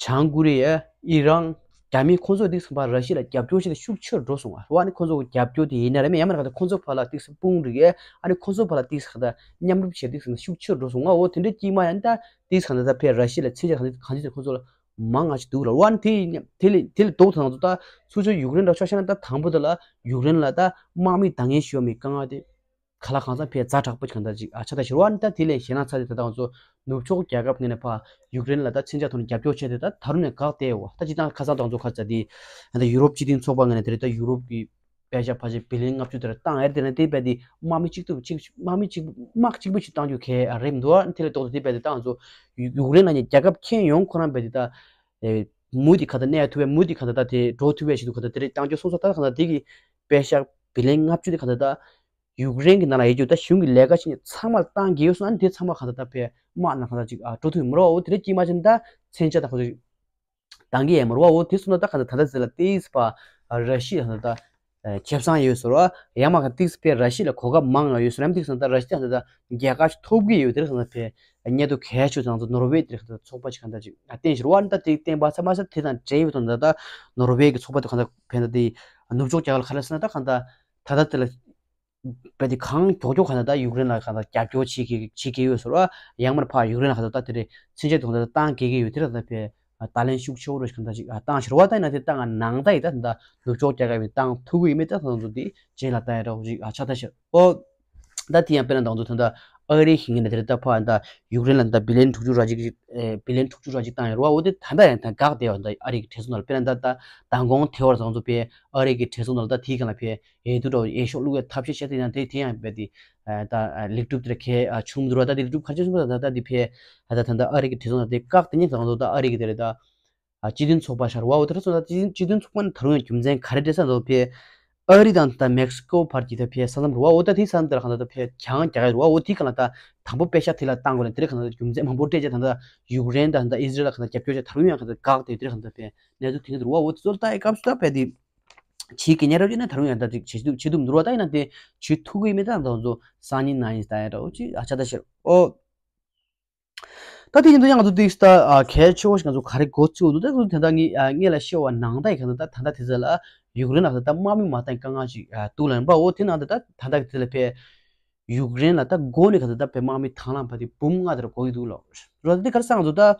བྱང་ཀོ་རི་ཡ་ཨི་རན་རྒྱ་མི་ཁོང་ཚོས་དེ་ཚང་པ་ར་ཤི་ཡ་ལ་རྒྱབ་སྐྱོར་བྱེད་དེ་ཤུགས་ཆེར་འགྲོ་སོང་བ་རུ་བ། ཨ་ནི་ཁོང་ཚོ་གི་རྒྱབ་སྐྱོར་དེ་ཡིན་ན་རེད་མེད་ཡང་མ་རེད་གང་ལྟར་ཁོང་ཚོ་བར་ལ་ཏིག་སི་དཔུང་རིགས་ཨ་ནི་ཁོང་ཚོ་བར་ལ་ཏིག་སི་གང་ལྟར་མཉམ་རུབ་བྱེད་ཏིག་སི་ཤུགས་ཆེར་འགྲོ་སོང་བ། འོ་དེ་འདྲའི་དཀྱིལ་མ་ཡང་ད་ཏིག་སི་གང་ལྟར་ད་ཕའི་ར་ཤི་ཡ་ལ་མཚོན་ཆ་གང་ལྟར་གང་ཅི་ཁོང་ཚོ་ལ། མང་ང་ཞིག་འདུག་ལ་བ། དེ་དེ་ལས་དེ་ལས་ལྡོག་ཐང་དུ་ད་ཚུར་ཕྱོགས་ཡུཀ་རེན་ལ་ཕྱོགས་བཤད་ན་ད་དང་པོ་དེ་ལ་ཡུཀ་རེན་ལ་ད་དམག་མི་འདང་ངེས་ཞུ་བ་མི་དཀའ་ངལ་དེ་ག་ལ་གང་འཚམ་ཕལ་ཛ་དྲག་པོ་ཞིག་གང་ལྟར་ཅིག་ཨ་ཆགས་ད་ཤི་རུ་བ། ནི་ད་དེ་ལས་གཞན་ན་ཚ་དེ་ད་ང་ཚོ་ནུབ་ཕྱོགས་རྒྱལ་ཁབ་ངོས་ནས་ཕ་ཡུཀ་རེན་ལ་ད་མཚོན་ཆ་ཐོག་ནས་རྒྱབ་སྐྱོར་བྱས་ཏེ་ད་ད་རུང་ནས་འགག་བསྡད་ཡོད་བ། ད་ཅི་ད་ཁ་སང་ད་ང་ཚོ་ཁ་ཚ་དེ་ད་ཡུ་རོབ་སྤྱི་མཐུན་ཚོགས་པ་ངོས་ནས་དེ་རེད་ད་ཡུ་རོབ་ཀྱི་པེ་ཤ་ཕལ་ཆེར་བི་ལིན་ལྔ་བཅུ་དེར་བཏང་ཡར་དེ་ནས་དེ་བས་དེ་དམག་མི་གཅིག་ཏུ་གཅིག་དམག་མི་གཅིག་དམག་གཅིག་པུ་ཞིག་བཏང་རྒྱུ་གལ་རེད་མི་འདུག་ཨ། དེ་ལས་ལྡོག་སྟེ་དེ་བས་དེ་ད་ང་ཚོ་ཡུ་ཡུཀ་རེན་ལ་ནི་རྒྱལ་ཁབ་ཁྱོན་ཡོངས་ཁོ་རང་བས་དེ་ད་མུ་དེ་ག་ད་གནས་ཐུབ་པའི་མུ་དེ་ག་ད་ད་དེ་འགྲོ་ཐུབ་པའི་ཞིག་ཏུ་ག་ད་དེ་རེད་བཏང་རྒྱུ་སོང་ས་ད་ག་ད་དེ་གི་པེ་ཤ་བི་ལིན་ལྔ་བཅུ་དེ་ག་ད་ད་ཡུཀ་རེན་གི་ནང་ལ་ཡོད་རྒྱུ་ད་གཞུང་གི་ལས་ཀ་བྱེད་མཁན་ཚང་མར་བཏང་གི་ཡོད་སོང་། ཨ་ནི་དེ་ཚང་མ་ག་ད་ད་བས་དམག་ནང་ག་ད་ཅིག་ཨ་འགྲོ་ཐུབ་མི་རོགས། འོ་དེ་རེད་དཀྱིལ་མ་ཅན་ད་མཚོན་ཆ་ད་ཁོ་ཚོ་འདང་གི་ཡོད་མ་རེད་བ། འོ་དེ་སོང་ན་ད་ག་ད་ད་ད་ཟེར་ལ་ཏིག་སི་པ་ར་ཤི་ཡ་ད་ད་ཁེ་བཟང་ཡོད་ཟེར་བ། ཡང་མ་ག་ཏིག་སི་པའི་ར་ཤི་ཡ་ལ་གོ་སྐབས་མང་ང་ཡོད་ཟེར་ཡང་ཏིག་སི་ད་ར་ཤི་ཡ་ད་ད་རྒྱལ་ཁ་ཞིག་ཐོབ་གི་ཡོད། དེ་རེད་ཟེར་ན་ཕེ་སྙད་དུ་གལ་ཆེ་ཚང་ཚོ་ནོར་ཝེ་དེ་རེད་ད་ཚོགས་པ་ཞིག་ག་ད་ཅིག་བསྟན་ཞིག་རེད་བ། ད་དེ་བསྟན་པ་ཚང་མ་ས་དེ་དང་འབྲེལ་ཡོད་དང་ད་ད་ནོར་ཝེ་གི་ཚོགས་པ་དེ་ག་ད་ཕེ་ད་དེ་ནུབ་ཕྱོགས་རྒྱལ་ཁབ་ལ་ག་རེ་ཟེར་ན་ད་ག་ད་ད་ད་དེ་ལ། བས་དེ་གང་མགྱོགས་མགྱོགས་གང་ལྟར་ད་ཡུཀ་རེན་ལ་གང་ལྟར་རྒྱབ་སྐྱོར་བྱེད་ཀྱི་བྱེད་ཀྱི་ཡོད་ཟེར་བ། ཡང་མར་ཕར་ཡུཀ་རེན་ལ་གང་ལྟར་ད་དེ་རེད་མཚོན་ཆ་དེ་གང་ལྟར་བཏང་དགོས་ཀྱི་ཡོད་དེ་རེད། ད་ཕེ་ བརྡ་ལན་ཤུགས་ཆེ་བོ་རུ་ཞིག་ད་ཅིག་བཏང་ཤར་བ་ད་ཡིན་ན་དེ་ད་ང་ནང་ད་ཡི་ད་ད་ནུབ་ཕྱོགས་རྒྱལ་ཁབ་ཡིན་བཏང་ཐུབ་ཀྱི་ཡིན་མེད་ད་ད་ཚོ་དེ་རྗེས་ལ་ད་ཡ་རོགས་ཅིག་ཆ་ད་ཤར་ཨོ། ད་དེ་ཡང་དཔེར་ན་ད་ཚོ་ད་ད་ཨ་རི་ཞིག་ཡིན་ན་དེ་ད་ཕ་ད་ཡུཀ་རེན་ལ་ད་བི་ལན་དྲུག་ཅུ་ར་ཅིག་བི་ལན་དྲུག་ཅུ་ར་ཅིག་བཏང་ཡ་རོགས་ཨོ་དེ་ད་ད་ཡང་ད་འགག་དེ་བ་ད་ཨ་རི་གི་གྲོས་ཚོགས་ནང་ལ་དཔེར་ན་ད་ད་མདང་དགོང་དེ་བར་ད་ཚོ་པའི་ཨ་རི་གི་གྲོས་ཚོགས་ནང་ལ་ད་དེའི་སྒང་ལ་ཕེ་ཡེ་དུ་འགྲོ་ཡེ་ཤོག་བླུག་ཡ་ཐབས་ཤེས་བྱས་ཏེ་ཡང་དེ་དེ་ཡང་རྦད་དེ་ད་ལེགས་གྲུབ་དེར་གལ་ཆུང་མི་འདུག་ར། ད་དེ་ལེགས་གྲུབ་ག་ཚོད་ཆུང་མི་འདུག་ད་ད་དེ་ཕེ་ད་ད་ད་ཨ་རི་གི་གྲོས་ཚོགས་ནང་དེ་བཀག་དེ་ཉིད་ཚང་འདུག་ད་ཨ་རི་གི་དེ་རེད་ད་སྤྱི་མཐུན་ཚོགས་པ་ཤར་བ་འོ་དེ་ར་སོང་ད་སྤྱི་མཐུན་ཚོགས་པ་ནི་ད་རུང་ཡང་རྒྱུ་མཚན་ག་རེ་འདྲེས་ས་འདུག་ཕེ་ཨ་རི་དང་ད་མེག་སི་ཀོ་བར་གྱི་ད་ཕེ་ས་མཚམས་རུ་བ་འོ་ད་དེ་ས་མཚམས་དེར་གང་ད་ད་ཕེ་གྱང་རྒྱག་གི་རུ་བ་འོ་དེ་གང་ལ་ད་དང་པོ་པེ་ཤ་དེ་ལ་བཏང་དགོས་ལ་དེ་རེ་གང་ད་རྒྱུ་མཚན་མང་པོ་སྤྲད་ཅེས་ད་ད་ཡུཀ་རེན་དང་ད་ཨི་ཟི་རལ་ལ་གང་ད་རྒྱབ་སྐྱོར་བྱས་ད་རུང་ཡང་གང་ད་བཀག་དེ་དེ་རེ་གང་ད་ཕེ་གནས་ཚུལ་དེ་གི་རུ་བ་འོ་དེ་ཚོ་ལ་ད་ཨེ་སྐབས་སུ་ད་ཕེ་དེ། ཕྱིའི་སྐད་ཉར་རོགས་བྱས་ན་ད་རུང་ཡང་ད་ཅིག་བྱེད་ཐུབ་བྱེད་ཐུབ་འདུག་རོགས་ད་ཡིན་ན་དེ་བྱེད་ཐུབ་ཀྱི་མེད་ད་ད་ཚོ་སང་ཉིན་གནངས་ཉིན་ད་ཡ་འདྲ་བོ་ཅིག་ཨ་ཆ་ད་ཤེར་ཨོ། ད་དེ་ཡིན་དུས་ཡང་ང་ཚོ་ཏིག་ད་གལ་ཆེ་བོ་ཞིག་ང་ཚོ་ག་རེ་གོ་ཚུལ་འདུག་ད་ཚོ་དེ་ད་ངས་ངས་ལ་ཤེས་བ་ནང་ད་ཡི་ག་ད་ད་ད་དེ་ཚོ་ལ་ཡུཀ་རེན་ལ་ད་དམག་མི་མ་བཏང་དཀའ་ངལ་ཞིག་འདུག་ལ་ཡིན་པ་འོ་དེ་ནང་ད་ད་ད་ད་དེ་ལ་ཕེ་ཡུཀ་རེན་ལ་ད་འགོ་ནས་ག་ད་ད་ཕེ་དམག་མི་དང་བླངས་ཕ་དེ་འབུམ་ལྔ་དེར་གོ་གི་འདུག་ལ་རོགས་ད་དེ་ག་རེ་ས་ང་ཚོ་ད།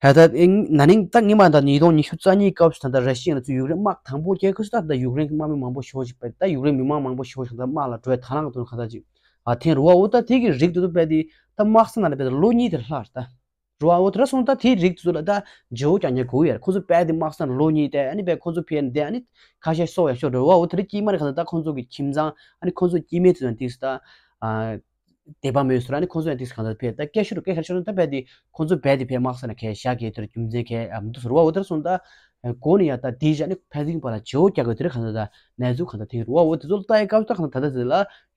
ཧེ་ད་ཨིན་ན་ནིང་ད་ཉི་མ་ད་ཉིས་སྟོང་ཉི་ཤུ་རྩ་གཉིས་སྐབས་སུ་ད་ལྟ་ར་ཤི་ཡ་ང་ཚོ་ཡུཀ་རེན་དམག་དང་པོ་རྒྱག་ཁུ་སུ་ད་ད་ཡུཀ་རེན་གྱི་དམག་མི་མང་པོ་ཞེ་པོ་ཅིག་པས་ད་ཡུཀ་རེན་མི་མང་མང་པོ་ཞེ་པོ་ཅིག་ད་དམག་ལ་འགྲོ་བའི་དང་བླངས་དུ་ག་ད་ཅིག་ཨ་ཐེན་རུ་བ་འོ་ད་དེ་གི་རིགས་དུ་དུ་པས་དེ་ད་དམག་ས་ན་ལ་པས་ད་ལོ་གཉིས་དེ་ལྷག་ད་རུ་བ་འོ་ད་ར་སོང་ད་དེའི་རིགས་དུ་ཚོ་ལ་ད་ཇོ་བོ་ཀྱང་ཉེ་གོ་ཡར་ཁོ་ཚོ་པས་དེ་དམག་ས་ན་ལོ་གཉིས་ད་ཨ་ནི་པས་ཁོ་ཚོ་ཕེ་ཡ་འདི་ཨ་ནི་ཁ་ཤས་སོ་ཡ་ཤོ་རུ་བ་འོ་ད་ར་དཀྱིལ་མ་རེ་ག་ད་ད་ཁོ་ཚོ་གི་ཁྱིམ་ཚང་ཨ་ནི་ཁོ་ཚོ་དཀྱིལ་མའི་དུ་ད་ཏིག་ད་ཨ། དད་པ་མེད་ཟེར་ཨ་ནི་ཁོང་ཚོ་ཡང་ཏིག་གང་ལྟར་ཕེ་ད་སྐད་ཤོར་སྐད་ཤར་ཤོར་ན་ད་ཕེ་དེ་ཁོང་ཚོ་བས་དེ་ཕེ་དམག་ས་ན་ཁས་བཞག་གི་དེར་རྒྱུ་མཚན་ཁས་ཨ་མི་འདུག་ཟེར་བ་འོ་དེར་སོང་ད་གོ་ནི་ཡ་ད་དེ་བཞག་ནི་ཕ་ཟིང་པ་ལ་བྱེའུ་རྒྱག་གི་དེར་གང་ལྟར་ད་གནས་ཚུལ་གང་ལྟར་ཐེངས་རུ་བ་འོ་དེ་ཚོ་ལ་ད་ཡི་སྐབས་ད་གང་ལྟར་ད་ད་ཟེར་ལ་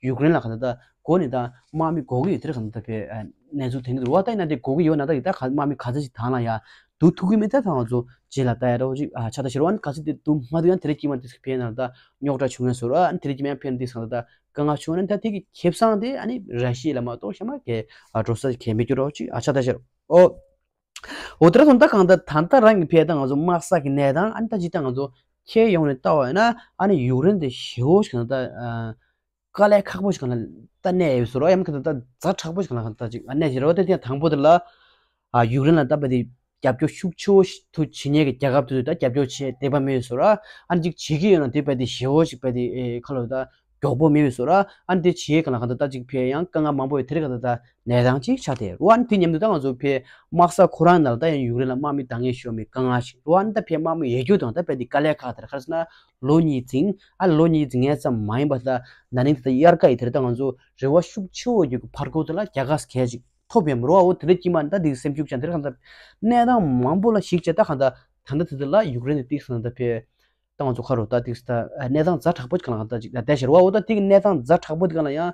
ཡུཀ་རེན་ལ་གང་ལྟར་ད་གོ་ནི་ད་དམག་མི་དགོས་གི་ཡོད་དེར་གང་ལྟར་ད་ཕེ་གནས་ཚུལ་ཐེངས་རུ་བ་ད་ཡིན་ན་དེ་དགོས་གི་ཡོད་ན་ད་ཡི་ད་ག་དམག་མི་ག་ཚ་ཞིག་དང་ལ་ཡ་འདུག་ཐུག་གི་མེད་ད་ད་ང་ཚོ་རྗེས་ལ་ད་ཡ་རོ་ཅིག་ཨ་ཆ་ད་ཤེར་བ་ནི་ག་ཚ་དེ་འདུག་མ་འདུག་ཡང་དེ་རེ་ཀྱི་མ་དེ་ཕེ་ན་ད་རྙོག་དྲ་བྱུང་ཡ་ཟེར་བ་ཨ་ནི་དེ་རེ་ཀྱི་མ་ཡང་ཕེ་ན་དེ་གང་ལྟར་ད། དཀའ་ངལ་བྱུང་ན་ད་དེ་གི་ཁེ་བཟང་དེ་ཨ་ནི་ར་ཤི་ཡ་ལ་མ་གཏོགས་གཞན་མ་གི་ཨ་འགྲོ་ས་གལ་མི་འགྱུར་རོགས་ཅིག་ཨ་ཆ་ད་ཤར་ཨོ། འོ་དེ་ར་སོང་ད་གང་ལྟར་ད་ལྟ་རང་གི་ཕེ་ད་ང་ཚོ་དམག་ས་གི་གནས་སྟངས་ཨ་ནི་ད་ཅི་ད་ང་ཚོ་ཁྱེད་ཡོང་ནས་ལྟ་བ་ཡིན་ན་ཨ་ནི་ཡུཀ་རེན་དེ་ཞེ་བོ་ཞིག་གང་ལྟར་དཀའ་ལས་ཁག་པོ་ཞིག་གང་ལྟར་ད་གནས་ཡོད་ཟེར་རོ་ཡང་མི་གང་ལྟར་ད་ཛ་དྲག་པོ་ཞིག་གང་ལྟར་གང་ལྟར་ཅིག་ཨ་གནས་ཞེ་རོ་དེ་དེ་དང་པོ་དེ་ལ་ཨ་ཡུཀ་རེན་ལ་ད་པ་དེ། རྒྱབ་སྐྱོར་ཤུགས་ཆེ་བོ་ཞིག་ཐུབ་བྱེད་མཁན་གྱི་རྒྱལ་ཁབ་དེ་ཚོས་ད་རྒྱབ་སྐྱོར་བྱེད་བསྡད་པ་མེད་ཟེར་ར། ཨ་ནི་ཅིག་བྱེད་ཀྱི་ཡོད་ན་དེ་བས་དེ་ཞེ་བོ་ཞིག་བས་དེ་ཨེ་ཁ་ལོ་ད་མགྱོགས་པོ་མེད་པས་ཟེར་ར། ཨ་ནི་དེ་བྱེད་ག་ལ་ག་ད་ད་ཅིག་ཕེ་ཡང་དཀའ་ངལ་མང་པོ་ཡོད་དེ་རེད་ག་ད་ད་གནས་སྟངས་ཅིག་ཆགས་བསྡད་ར། ཨ་ནི་དེ་མཉམ་དུ་ད་ང་ཚོ་ཕེ་དམག་ས་ཁོ་རང་ནང་ལ་ད་ཡང་ཡུཀ་རེན་ལ་དམག་མི་འདང་ངེས་ཤོར་མི་དཀའ་ངལ་ཞིག་ར། ཨ་ནི་ད་ཕེ་དམག་མི་ཡལ་རྒྱུ་དང་ད་བས་དེ་དཀའ་ལས་ཁག་དེ་ར་ག་རེ་ཟེར་ན་ལོ་གཉིས་འཛིང་ཨ་ལོ་གཉིས་འཛིང་ངས་ཙམ་མ་ཡིན་པ་ད་ན་ནིང་དེ་ད་དབྱར་ཁ་ཡི་དེ་རེད་ད་ང་ཚོ་རེ་བ་ཤུགས་ཆེ་བོ་ཡོད་ཀྱི་ཕར་སྐོར་དེ་ལ་རྒྱ་གར་གལ་ཅིག་ཐོབ་ཡམ་རོ་འོ་དེ་འདྲ་ཀྱི་མ་ད་འདི་སེམས་ཤུགས་ཅན་དེ་ར་གང་ལྟར་གནས་སྟངས་མང་པོ་ལ་གཞིགས་བྱས་ད་གང་ལྟར་ད་ལྟ་དེ་འདི་ལ་ཡུཀ་རེན་དེ་ཏིག་སང་ད་ཕེ་ད་ང་ཚོ་ཁ་རོ་ད་ཏིག་ད་གནས་སྟངས་ཛ་དྲག་པོ་གང་ལ་གང་ལྟར་ཅིག་ད་བསྡད་ཤར་བ་འོ་ད་ཏིག་གནས་སྟངས་ཛ་དྲག་པོ་དེ་གང་ལ་ཡང་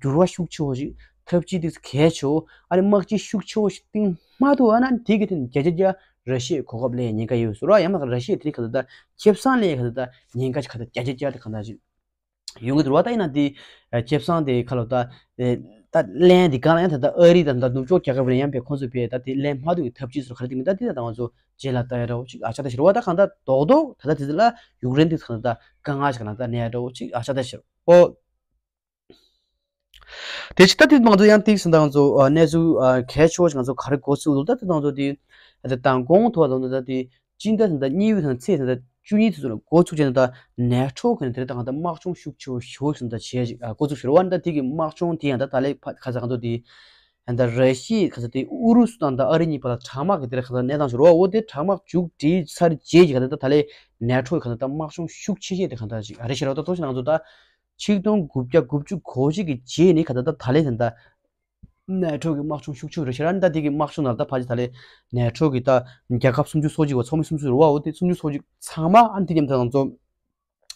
འགྱུར་བ་ཤུགས་ཆེ་བོ་ཞིག་ཐབས་ཇུས་ཏིག་གལ་ཆེ་བོ་ཨ་ནི་དམག་ཇུས་ཤུགས་ཆེ་བོ་ཞིག་སྟེང་མ་ཐུག་ཨ་ན་དེ་གི་དེ་བརྒྱ་ཆ་བརྒྱ་ར་ཤི་ཡའི་གོ་སྐབས་ལས་ཉེན་ཁ་ཡོད་ཟེར་བ་ཡང་མ་ར་ཤི་ཡ་དེ་ནི་གང་ལྟར་ད་ཁེ་བཟང་ལས་གང་ལྟར་ད་ཉེན་ཁ་ཞིག་གང་ལྟར་བརྒྱ་ཆ་བརྒྱ་དེ་གང་ལྟར་ཞིག་ཡོང་གི་འདུག་བ། ད་ཡིན་ན་དེ་ཁེ་བཟང་དེ་ཁ་ལོ་ད་ད་ལན་དེ་གང་ལ་ཡང་ད་ལྟ་ཨ་རི་དང་ད་ནུབ་ཕྱོགས་རྒྱལ་ཁབ་རེ་ཡང་པས་ཁོང་ཚོས་པས་ད་དེ་ལན་མ་ཐུབ་ཀྱི་ཐབས་ཇུས་སུ་ག་རེ་དེ་མི་ད་དེ་ད་ང་ཚོ་རྗེས་ལ་ལྟ་ཡ་འདྲ་བོ་ཅིག་ཨ་ཆ་ད་ཤེར་བ་ད་གང་ད་རྡོག་རྡོག་ད་ད་དེ་ཚོ་ལ་ཡུཀ་རེན་དེ་ཚོ་གང་ད་དཀའ་ངལ་ཞིག་གང་ད་གནས་ཡ་འདྲ་བོ་ཅིག་ཨ་ཆ་ད་ཤེར་ཨོ། དེ་ཕྱི་ད་དེ་ང་ཚོ་ཡང་ཏིག་སང་ད་ང་ཚོ་གནས་ཚུལ་གལ་ཆེ་བ་ཞིག་ང་ཚོ་ག་རེ་གོ་ཚུལ་འདུག་ད་དེ་ང་ཚོ་དེ་ད་དང་གོང་ཐོག་ད་ང་ཚོ་ད་དེ། སྤྱི་ཟླ་ད་ལྟ་གཉིས་པའི་ནང་ཚེས་ད་ལྟ་བཅུ་གཉིས་དེ་ཚོ་ལ་འགོ་ཚུགས་བྱས་ནས་ད་ནེ་ཊོ་གི་ནས་དེ་རེད་ད་གང་ལྟར་དམག་སྦྱོང་ཤུགས་ཆེ་བོ་ཞེ་བོ་ཞིག་ད་བྱས་ཤིག་འགོ་ཚུགས་ཤིག་རེད་བ། ད་དེ་གི་དམག་སྦྱོང་དེ་ཡང་ད་ད་ལས་ཕ་ཁ་ཚ་གང་ཚོ་དེ་ད་ར་ཤི་ཡ་ཁ་ཚ་དེ་ཨུ་རུ་སུ་དང་ད་ཨ་རི་གཉིས་བར་ལ་དྲག་དམག་གི་དེ་རེད་གང་ཚ་གནས་སྟངས་ཤིག་རེད་བ། འོ་དེ་དྲག་དམག་མཇུག་སྒྲིལ་ཚར་རྗེས་ཀྱི་གང་ལྟར་ད་ད་ལས་ནེ་ཊོ་གི་གང་ལྟར་ད་དམག་སྦྱོང་ཤུགས་ཆེ་ཤོས་དེ་གང་ལྟར་ཞིག་ཨ་རེ་ཤི་རེད་བ། ད་ཐོག་ཞིག་ང་ཚོ་ད་ཆིག་སྟོང་དགུ་བརྒྱ་དགུ་བཅུ་གོ་གཅིག་གི་རྗེས་ནས་གང་ལྟར་ད་ད་ལས་ད་ད། ནེ་ཊོ་གི་དམག་སྦྱོང་ཤུགས་ཆེ་རེད་ཤག་ཨ་ནི་ད་དེ་གི་དམག་སྦྱོང་ནང་ད་ཕལ་ཆེར་ད་ལས་ནེ་ཊོ་གི་ད་རྒྱལ་ཁབ་སུམ་ཅུ་སོ་གཅིག་པ་ཚོགས་མི་སུམ་ཅུ་རེད་བ། འོ་དེ་སུམ་ཅུ་སོ་གཅིག་ཚང་མ་ཨ་ནི་དེ་མཉམ་དུ་ང་ཚོ་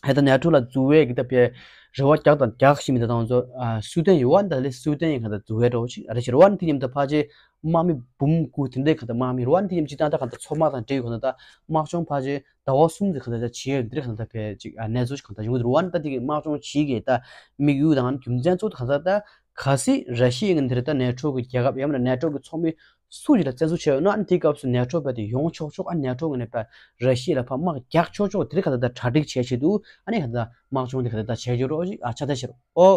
ཧེ་ད་ནེ་ཊོ་ལ་འཛུལ་བའི་གི་ད་པའི་རེ་བ་རྒྱག་དང་རྒྱག་བཞིན་མི་ད་ད་ང་ཚོ་སུའེ་ཏེན་ཡོད་བ། ཨ་ནི་ད་ལས་སུའེ་ཏེན་ཡིན་ག་ད་འཛུལ་བའི་རེ་བ་ཅིག་ཨ་རེ་ཤི་རེད་བ། ཨ་ནི་དེ་མཉམ་དུ་ཕལ་ཆེར་དམག་མི་འབུམ་དགུ་དེ་འདྲའི་ག་ད་དམག་མི་རེད་བ། ཨ་ནི་དེ་མཉམ་ཅིག་ད་ད་ག་ད་མཚོ་དམག་དང་འབྲེལ་ཡོད་ག་ད་ད་དམག་སྦྱོང་ཕལ་ཆེར་ཟླ་བ་གསུམ་ཙམ་ག་ད་ད་བྱས་ཡོད་འདིར་ག་ད་ད་ཕལ་ཆེར་གནས་ཚུལ་ཞིག་ག་ད་ཡོང་གི་འདུག་རེད་བ། ཨ་ནི་ད་དེ་གི་དམག་སྦྱོང་བྱེད་གི་ད་དམིགས་ཡུལ་དང་རྒྱུ་མཚན་གཙོ་བོ་ག་ད་ད། གལ་སྲིད་ར་ཤི་ཡའི་ངོས་ནས་དེ་ལྟར་ནེ་ཊོ་གི་རྒྱལ་ཁབ་ཡང་མིན་ན་ནེ་ཊོ་གི་ཚོགས་མི་སུ་ཞིག་ལ་བཙན་འཛུལ་བྱས་ཡོད་ན། ཨ་ནི་དེའི་སྐབས་སུ་ནེ་ཊོ་བས་དེ་ཡོང་ཆོག་ཆོག་ཨ་ནི་ནེ་ཊོ་ངོས་ནས་བས་ར་ཤི་ཡ་ལ་ཕར་དམག་རྒྱག་ཆོག་ཆོག་དེ་རིང་ག་ད་ལྟ་གྲ་སྒྲིག་བྱས་བྱས་འདུག་ཨ་ནི་ག་ད་ལྟ་དམག་སྦྱོང་དེ་ག་ད་ལྟ་བྱས་ཡོད་རོགས་ཤིག་ཨ་ཆ་ད་ཤེར་ཨོ།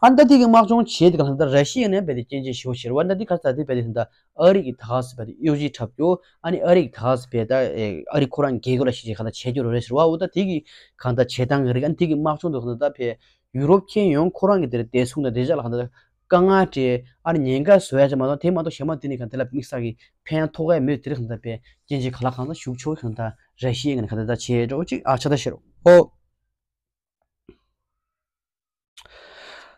ཨ་ནི་ད་དེ་གི་དམག་སྦྱོང་བྱེད་དེ་ག་ལ་ད་ར་ཤི་ཡ་ནས་རྦད་དེ་སྐྱོན་ཆ་ཞེ་པོ་ཅིག་རེད་བ། ད་དེ་ག་ས་དེ་རྦད་དེ་ད་ཨ་རི་གི་ད་ག་ས་རྦད་དེ་གཡོ་ཇུས་འཁྲབ་རྒྱུ། ཨ་ནི་ཨ་རི་གི་ད་ག་ས་རྦད་དེ་ཨ་རི་ཁོ་རང་རྒྱལ་ཁབ་ལ་ཞིག་ཅིག་ག་ད་བྱེད་རྒྱུ་རེད་ཟེར་བ། འོ་ད་དེ་གི་ག་ད་བྱེད་སྟངས་གི་རིགས། ཨ་ནི་དེ་གི་དམག་སྦྱོང་དུ་ག་ད་ད་ཕེ་ཡུ་རོབ་ཁྱོན་ཡོངས་ཁོ་རང་གི་དེར་བདེ་སྲུང་དང་བདེ་འཇགས་ལ་ག་ད་དཀའ་ངལ་སྤྲད། ཨ་ནི་ཉེན་ཁ་བཟོ་ཡ་ཅིག་མ་གཏོགས། དེ་མ་གཏོགས་གཞན་མ་དེ་ནི་ག་དེ་ལ་དམིགས་བསལ་གྱི་ཕན་ཐོགས་ཡ་མེད། དེ་རིགས་ག་ད་ཕེ་སྐྱོན་ཆ་ག་ལ་གང་ད་ཞུགས་ཆོག་ག་ད་ར་ཤི་ཡ་གི་ནས་ག་ད་ད་བྱེད་འགྲོ་ཅིག་ཨ་ཆ་ད་ཤེར་འོ།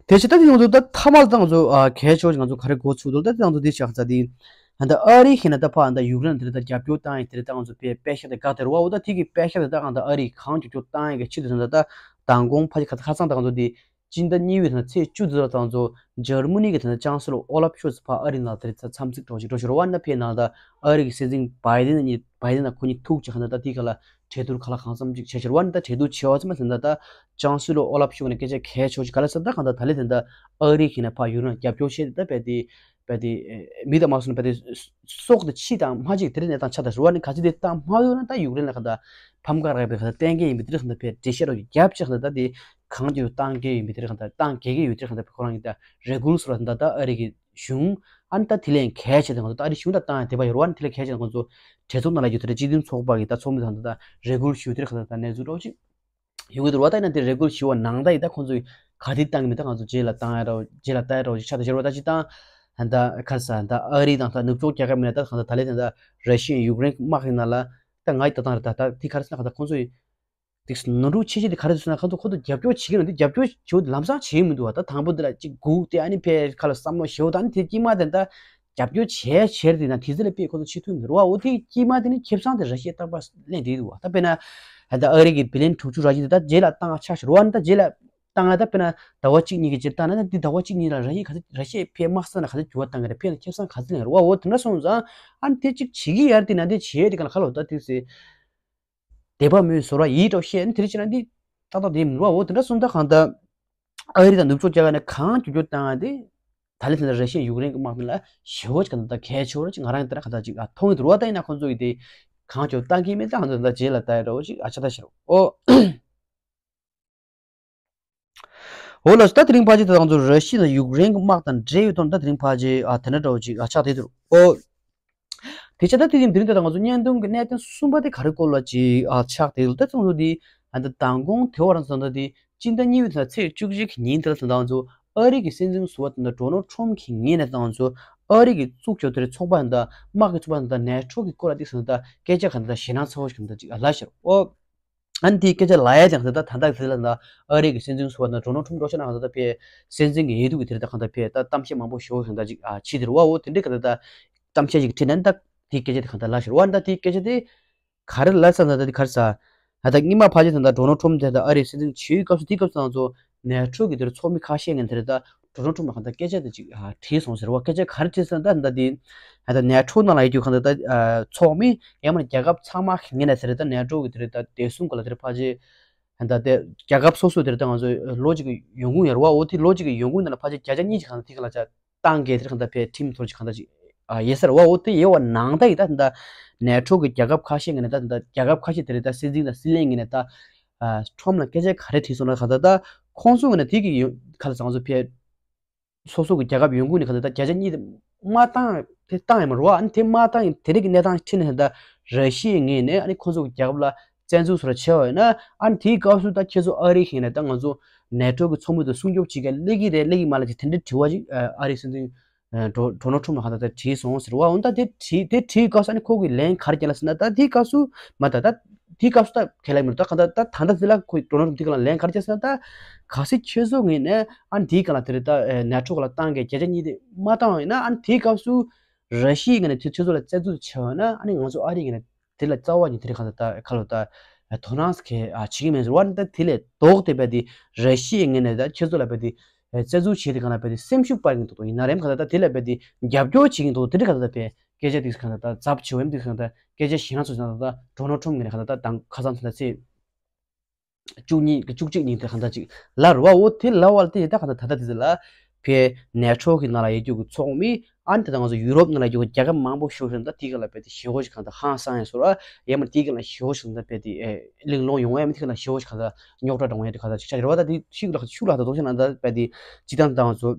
དེ་བྱས་ད་དེ་ང་ཚོ་ད་ཐ་མ་ལ་ད་ང་ཚོ་ཨ་གལ་ཆེ་བ་ཞིག་ང་ཚོ་ག་རེ་གོ་ཚུགས་འདུག་ད་དེ་ང་ཚོ་འདི་ཆགས་ཚ་དེ་ད་ཨ་རི་ཁྱེད་ན་ད་ཕ་ད་ཡུཀ་རེན་དེ་ད་རྒྱབ་སྐྱོར་བཏང་ཡིན། དེ་ད་ང་ཚོ་པེ་པེ་ཤ་དེ་དགའ་དེ་རུ་བ། འོ་ད་དེ་གི་པེ་ཤ་དེ་ད་ང་ད་ཨ་རི་གང་རྒྱབ་སྐྱོར་བཏང་ཡིན་གི་ཆེད་དུ་ད་ད་མདང་དགོང་ཕ་གི་ཁ་ཁ་སང་ད་ང་ཚོ་དེ་སྤྱི་ཟླ་གཉིས་པའི་ད་ཚེས་བཅུ་དེ་ད་ང་ཚོ་འཇར་མ་ནི་གི་ད་ཅང་སི་ལོ་ཨོ་ལབ་ཤོལ་ཚ་ཕ་ཨ་རི་ནང་དེ་ད་འཚམས་གཟིགས་གྲོགས་ཤིག་གྲོགས་ཤིག་རུ་བ། ན་ཕེ་ནང་ད་ཨ་རི་གི་སྲིད་འཛིན་བྷའི་ཌེན་གཉིས་བྷའི་ཌེན་ད་ཁོ་གཉིས་ཐུག་ཅིག་ག་ད་ད་དེ་ག་ལ་གྲོས་བསྡུར་ག་ལ་གང་འཚམ་ཅིག་བྱས་ཕྱིར་བ། ནི་ད་གྲོས་བསྡུར་བྱས་པ་ཙམ་ཟིན་ད་ད་ཅང་སི་ལོ་ཨོ་ལབ་ཤོག་ནས་སྐད་ཆ་གལ་ཆེ་ཅིག་ག་ལ་ཟེར་ད་གང་ད་ད་ལེ་དེ་ད་ཨ་རི་ཁྱེད་ན་ཕ་ཡུཀ་རེན་རྒྱབ་སྐྱོར་བྱས་ད་པེ་དེ་པེ་དེ་མི་ད་མ་སོང་པེ་དེ་སྲོག་དེ་ཕྱི་དང་མ་ཅིག་དེ་རིང་ནས་དང་ཆ་ད་ཟེར་བ། ནི་ག་ཚོད་དེ་དང་མ་ཡོད་ན་ད་ཡུཀ་རེན་ལ་ག་ད་ཕམ་ཁ་རག་པའི་ག་ད་གཏན་འཁེལ་ཡིན་པའི་དེ་རིང་ད་པེ་འགྲེལ་བཤད་རོགས་རྒྱབ་ཅིག་ད་ད་དེ་གང་ཅིག་བཏང་གི་ཡིན་པའི་དེ་རིང་ད་བཏང་གི་གི་ཡོད་དེ་རིང་ད་པེ་ཁོ་རང་གི་ད་རེ་སྐུལ་སོགས་ལ་ད་ད་ཨ་རི་གི་གཞུང་། ཨ་ནི་ད་དེ་ལས་གལ་ཆེ་དེ་ང་ཚོ་ད་ཨ་རི་གཞུང་དང་བཏང་ཡ་དེ་བ་ཡོད་རེད་བ། ཨ་ནི་དེ་ལས་གལ་ཆེ་དེ་ང་ཚོ་གྲོས་ཚོགས་ནང་ལ་ཡོད་དེ་རེད། སྤྱི་མཐུན་ཚོགས་པ་གི་ད་ཚོགས་མི་དང་ད་ད་རེ་སྐུལ་ཞུ་དེ་རེད། ཁ་ད་ད་གནས་ཚུལ་འདྲ་བོ་ཅིག་ཡོང་གི་འདུག་རེད་བ། ད་ཡིན་ན་དེ་རེ་སྐུལ་ཞུ་བ་ནང་ད་ཡིན་ད་ཁོང་ཚོས་ག་དེ་བཏང་གི་མེད། ད་ང་ཚོ་རྗེས་ལ་བཏང་ཡ་འདྲ་བོ་རྗེས་ལ་ལྟ་ཡ་འདྲ་བོ་ཅིག་ཆགས་ད་ཤར་བ། ད་ཅི་ད་ད་ཁ་ས་ད་ཨ་རི་དང་ད་ནུབ་ཕྱོགས་རྒྱལ་ཁབ་མིན་ན་ད་གང་ད་ད་ལས་ད་ད་ར་ཤི་ཡ་ཡུཀ་རེན་དམག་གི་ནང་ལ་ད་ང་ཡི་ད་བཏང་རེད། ད་ད་དེ་ག་རེ་ཟེར་ན་ག་ད་ཁོང་ཚོས་དེ་ནོར་འཁྲུལ་ཆེ་ཤོས་དེ་ག་རེ་ཟེར་ན། ཁ་ཐུག་ཁོ་ཐུག་རྒྱབ་སྐྱོར་བྱེད་ཀྱི་ན་དེ་རྒྱབ་སྐྱོར་བྱེད་ལམ་སང་བྱེད་ཀྱི་མི་འདུག་བ། ད་དང་པོ་དེ་ལ་གཅིག་སྒུག་སྟེ་ཨ་ནི་ཕེ་ཁ་ལ་བསམ་བློ་ཞེ་པོ་ད་ཨ་ནི་དེ་དཀྱིལ་མ་དེ་ད་རྒྱབ་སྐྱོར་བྱས་བྱས་དེ་ན་དེ་ཚོ་ལ་དཔེ་ཁོ་ཚོ་བྱེད་ཐུབ་མི་འདུག་བ། འོ་དེ་དཀྱིལ་མ་དེ་ནི་ཁེ་བཟང་དེ་ར་ཤི་ཡ་རྟག་པར་ལེན་བསྡད་འདུག་བ། ད་དཔེར་ན་ད་ཨ་རི་གི་བི་ལན་དྲུག་ཅུ་ར་ཅིག་དེ་ད་རྗེས་ལ་བཏང་ཆ་ཤར་བ། ནི་ད་རྗེས་ལ་བཏང་ད་དཔེར་ན་ཟླ་བ་གཅིག་གཉིས་ཀྱི་རྗེས་བཏང་ན་ད་དེ་ཟླ་བ་གཅིག་གཉིས་ལ་ར་ཤི་ཡ་ག་ཚོད་ར་ཤི་ཡ་ཕེ་དམག་ས་ན་ག་ཚོད་འགྱུར་བ་བཏང་གི་རེད། ཕེ་ན་ཁེ་བཟང་ག་ཚོད་ལེན་གི་རེད་བ། འོ་དེ་འདྲ་སོང་ཙང་ཨ་ནི་དེ་གཅིག་བྱེད་ཀྱི་ཡར་དེ་ན་དེ་བྱེད་དེ་ག་ལ་ཁ་ལོ་ད་དེ་ཟེར། དད་པ་མོས་ཟོར་བ་ཡིད་འགྲོ་ཤེས་ནི་དེ་རེད་ཅེ་ན་འདི་ཏག་ཏག་དེ་མི་རུ་བ། འོ་དེ་འདྲ་སོང་ད་གང་ལྟར་ཨ་རི་དང་ནུབ་ཕྱོགས་རྒྱལ་ཁབ་ནས་གང་རྒྱབ་སྐྱོར་བཏང་ཡ་དེ་ད་ལས་དེ་འདྲ་ར་ཤི་ཡ་ཡུཀ་རེན་གྱི་དམག་དེ་ལ་ཞེ་པོ་ཅིག་གང་ལྟར་གལ་ཆེ་བ་རེད་ཅིག་ང་རང་གི་ད་གང་ལྟར་ཅིག་ཨ་མཐོང་གི་འདུག་རུ་བ། ད་ཡིན་ན་ཁོང་ཚོ་ཡི་དེ་གང་རྒྱབ་སྐྱོར་བཏང་གི་མེད། ད་གང་ལྟར་ད་རྗེས་ལ་ལྟ་ཡ་འདྲ་བོ་ཅིག་ཨ་ཆ་ད་ཤེར་འོ། འོ་ལགས་སོ། ད་དེ་རིང་ཕལ་ཆེར་ད་ང་ཚོ་ར་ཤི་ཡ་དང་ཡུཀ་རེན་གྱི་དམག་དང་འབྲེལ་ཡོད་དོན་ད་དེ་རིང་ཕལ་ཆེར་ཨ་དེ་འདྲ་འདྲ་བོ་ཅིག་ཨ་ཆགས་བསྡད་འདུག་ཨོ། དེ་ཆ་ད་དེ་རིང་དེ་རིང་ད་ང་ཚོ་བརྙན་ཐུང་གི་གནད་དོན་གསུམ་པ་དེ་ག་རེ་སྐོར་ལ་ཅིག་ཨ་ཆགས་བསྡད་འདུག་ད་ཚོ་ང་ཚོ་དེ་ཨ་ད་མདང་དགོང་དེ་བར་ཙམ་ད་དེ་སྤྱི་ཟླ་གཉིས་པའི་ཚེས་བཅུ་གཅིག་གི་ཉིན་དེ་ལ་ད་ང་ཚོ་ཨ་རི་གི་སྲིད་འཛིན་ཟུར་པ་ད་ཌོ་ནལ་ཁྲོམ་གྱི་ངོས་ནས་ད་ང་ཚོ་ཨ་རི་གི་བཙུགས་ཆོག་དེ་རིང་ཚོགས་པ་ད་དམག་གི་ཚོགས་པ་ད་ནེ་ཊོ་གི་སྐོར་ལ་དེ་ཚོ་ད་སྐད་ཆ་ག་ད་ཞེད་སྣང་ཚ་བོ་ཞིག་ད་ཅིག་ཨ་ལ་ཤར་ཨོ། ཨ་ནི་དེའི་སྐད་ཆ་ལ་ཡ་ཀྱང་ད་ད་ད་ལྟ་དེ་ལ་ད་ཨ་རི་གི་སྲིད་འཛིན་ཟུར་པ་ད་ཌོ་ནལ་ཁྲོམ་འགྲོ་ཆ་ན་ད་ད་པའི་སྲིད་འཛིན་གྱི་འོས་བསྡུ་གི་དེ་རེད། ད་གང་ལྟར་པའི་ད་གཏམ་བཤད་མང་པོ་ཞུ་ཞིང་ད་ཅིག་ཨ་ཕྱི་དེ་རུ་བ་འོ་དེ་འདྲའི་ག་ད་ད་གཏམ་བཤད་ཅིག་ཁྲིད་ནས་ད་དེའི་སྐད་ཆ་དེ་གང་ལྟར་ལ་ཤར་བ། ད་དེའི་སྐད་ཆ་དེ་ག་རེ་ལ་ས་ད་ད་དེ་ག་རེ་ས་ད་ད་སྔོན་མ་ཕལ་ཆེར་ད་ད་ཌོ་ནལ་ཁྲོམ་དེ་ད་ཨ་རིའི་སྲིད་འཛིན་བྱེད་ཡུལ་སྐབས་སུ་དེའི་སྐབས་སུ་ང་ཚོ་ནེ་ཊོ་གི་དེར་ཚོགས་མི་ཁ་ཤས་ངས་དེར་ད་ཌོ་ནལ་ཁྲོམ་ལ་གང་ལྟར་སྐད་ཆ་དེ་ཅིག་ཨ་དྲིས་སོང་ཟེར་བ། སྐད་ཆ་ག་རེ་དྲིས་སོང་ད་ད་དེ་ད་ནེ་ཊོ་ནང་ལ་ཡོད་རྒྱུ་གང་ལྟར་ད་ཚོགས་མི་ཡང་མིན་རྒྱལ་ཁབ་ཚང་མ་ངས་ནས་དེར་ད་ནེ་ཊོ་གི་དེར་ད་བདེ་སྲུང་ག་ལ་དེར་ཕལ་ཆེར་ད་དེ་རྒྱལ་ཁབ་སོ་སོ་དེར་ད་ང་ཚོ་ལོ་གཅིག་གི་ཡོང་ཁུངས་ཡོད་རེད་བ། འོ་དེ་ལོ་གཅིག་གི་ཡོང་ཁུངས་དེ་ལ་ཕལ་ཆེར་བརྒྱ་ཆ་གཉིས་ཀྱི་གང་ལྟར་དེ་ག་ལ་ཆ་ཏང་གི་དེར་གང་ལྟར་ཕེ་ཁྲིམས་ཐོར་གྱི་གང་ལྟར་ཅིག་ཨ་ཡེ་སར་བ། འོ་དེ་ཡེ་བ་ནང་ད་ཡི་ད་ད་ནེ་ཊོ་གི་རྒྱལ་ཁབ་ཁ་ཤས་ངས་ནས་ད་ད་རྒྱལ་ཁབ་ཁ་ཤས་དེ་རེད་ད་སྲིད་འཛིན་དང་སྲིད་བློན་ངས་ནས་ད་ཨ་ཁྲོམ་ལ་སྐད་ཆ་ག་རེ་དྲིས་སོང་ན་གང་ལྟར་ད་ཁོང་ཚོ་ངས་ནས་དེ་གི་ཡོད་ག་ལ་ཚང་ཚོ་ཕེ་སོ་སོ་གི་རྒྱལ་ཁབ་ཡོང་ཁུངས་ནས་གང་ལྟར་ད་བརྒྱ་ཆ་གཉིས་དེ་མ་བཏང་དེ་བཏང་ཡ་མ་རེད་བ། ཨ་ནི་དེ་མ་བཏང་ཡིན་དེ་རིགས་ཀྱི་གནས་སྟངས་ཁྲིད་ནས་ད་ར་ཤི་ཡའི་ངོས་ནས་ཨ་ནི་ཁོང་ཚོ་གི་རྒྱལ་ཁབ་ལ་བཙན་འཛུལ་སོགས་ལ་བྱས་པ་ཡིན་ན། ཨ་ནི་དེའི་སྐབས་སུ་ད་ཁྱེད་ཚོ་ཨ་རི་ཞིག་ནས་ད་ང་ཚོ་ནེ་ཊོ་གི་ཚོགས་མི་དང་སྲུང་སྐྱོབ་བྱེད་མཁན་སླེབས་ཀྱི་རེད་སླེབས་ཀྱི་མ་རེད་ཅེས་དེ་འདྲའི་དྲི་བ་ཅིག་ཨ་རིའི་སྲིད་འཛིན་ཌོ་ཌོ་ནལ་ཁྲོམ་ལ་གང་ལྟར་ད་དྲིས་སོང་ཟེར་བ། འོ་ད་དེ་དྲིས་དེ་དྲིས་སྐབས་སུ་ཨ་ནི་ཁོ་གིས་ལན་ག་རེ་བརྒྱབ་ལ་ཟེར་ན། ད་དེའི་སྐབས་སུ་མ་ད་ད་དེའི་སྐབས་སུ་ད་ཁས་ལེན་མི་འདུག་ད་གང་ལྟར་ད་ད་ལྟ་དེ་ལ་ཁོས་ཌོ་ནལ་ཁྲོམ་དེ་ག་ལ་ལན་ག་རེ་བརྒྱབ་ཟེར་ན། ད་གལ་སྲིད་ཁྱེད་ཚོ་ངོས་ནས་ཨ་ནི་དེའི་ག་ལ་དེ་རེད་ད་ནེ་ཊོ་ག་ལ་བཏང་གི་བརྒྱ་ཆ་གཉིས་དེ་མ་བཏང་བ་ཡིན་ན། ཨ་ནི་དེའི་སྐབས་སུ་ར་ཤི་ཡའི་ངོས་ནས་དེ་ཁྱེད་ཚོ་ལ་བཙན་འཛུལ་བྱས་པ་ན། ཨ་ནི་ང་ཚོ་ཨ་རིའི་ངོས་ནས་དེ་ལ་རྩ་བ་ཉིད་དེ་རིང་གང་ལྟར་ད་ཁ་ལོ་ད་དོ་སྣང་གི་ཨ་བྱེད་ཀྱི་མེད་ཟེར་བ། ད་དེ་ལས་ལྡོག་སྟེ་རྦད་དེ་ར་ཤི་ཡའི་ངོས་ནས་ད་ཁྱེད་ཚོ་ལ་རྦད་དེ་བཙན་འཛུལ་བྱས་ཏེ་གང་ལ་རྦད་དེ་སེམས་ཤུགས་སྤར་གྱི་འདུག་ཡིན་ན་རེམ་གང་ལྟར་ད་དེ་ལ་རྦད་དེ་རྒྱབ་སྐྱོར་བྱེད་ཀྱི་འདུག་དེ་འདྲ་གང་ལྟར་ད་རྦད་སྐད་ཆ་དེ་གང་ལྟར་ད་ཚབས་ཆེ་བ་ཡིན། དེ་གང་ལྟར་སྐད་ཆ་ཞེད་སྣང་ཚ་ཚ་ད་ཌོ་ནལ་ཁྲོམ་ངོས་ནས་གང་ལྟར་ད་དང་ཁ་སང་ཚ་ད་ཚེ་བཅུ་གཉིས་བཅུ་གཅིག་ཉིན་དེ་གང་ལྟར་ཅིག་ལབ་རེད་བ། འོ་དེ་ལབ་པ་ལ་དེ་ད་གང་ལྟར་ད་ལྟ་དེ་ཚོ་ལ་ ཕའི་ནེ་ཊོ་གི་ནང་ལ་ཡོད་རྒྱུ་གི་ཚོགས་མི། ཨ་ནི་ད་ལྟ་ང་ཚོ་ཡུ་རོབ་ནང་ལ་ཡོད་རྒྱུ་རྒྱལ་ཁབ་མང་པོ་ཞིག་ཡོད་ད། དེའི་སྒང་ལ་དཔེ་དེ་ཞི་བོ་ཞིག་གང་ལྟར་ཧང་སང་ཡང་བཟོ་ར། ཡང་མ་དེའི་སྒང་ལ་ཞི་བོ་ཞིག་གང་ལྟར་དཔེ་དེ་ཨེ་གླེང་སློང་ཡོང་ཡང་མ་དེའི་སྒང་ལ་ཞི་བོ་ཞིག་གང་ལྟར་རྙོག་དྲ་འདྲ་ཡོང་ཡ་དེ་གང་ལྟར་ཅིག་ཆགས་ཀྱི་རེད་བ། ད་དེ་ཤུགས་ལ་ཤུགས་ལ་ད་དོགས་ཤིག་ན་ད་དཔེ་དེ་སྤྱི་བཏང་ད་ང་ཚོ་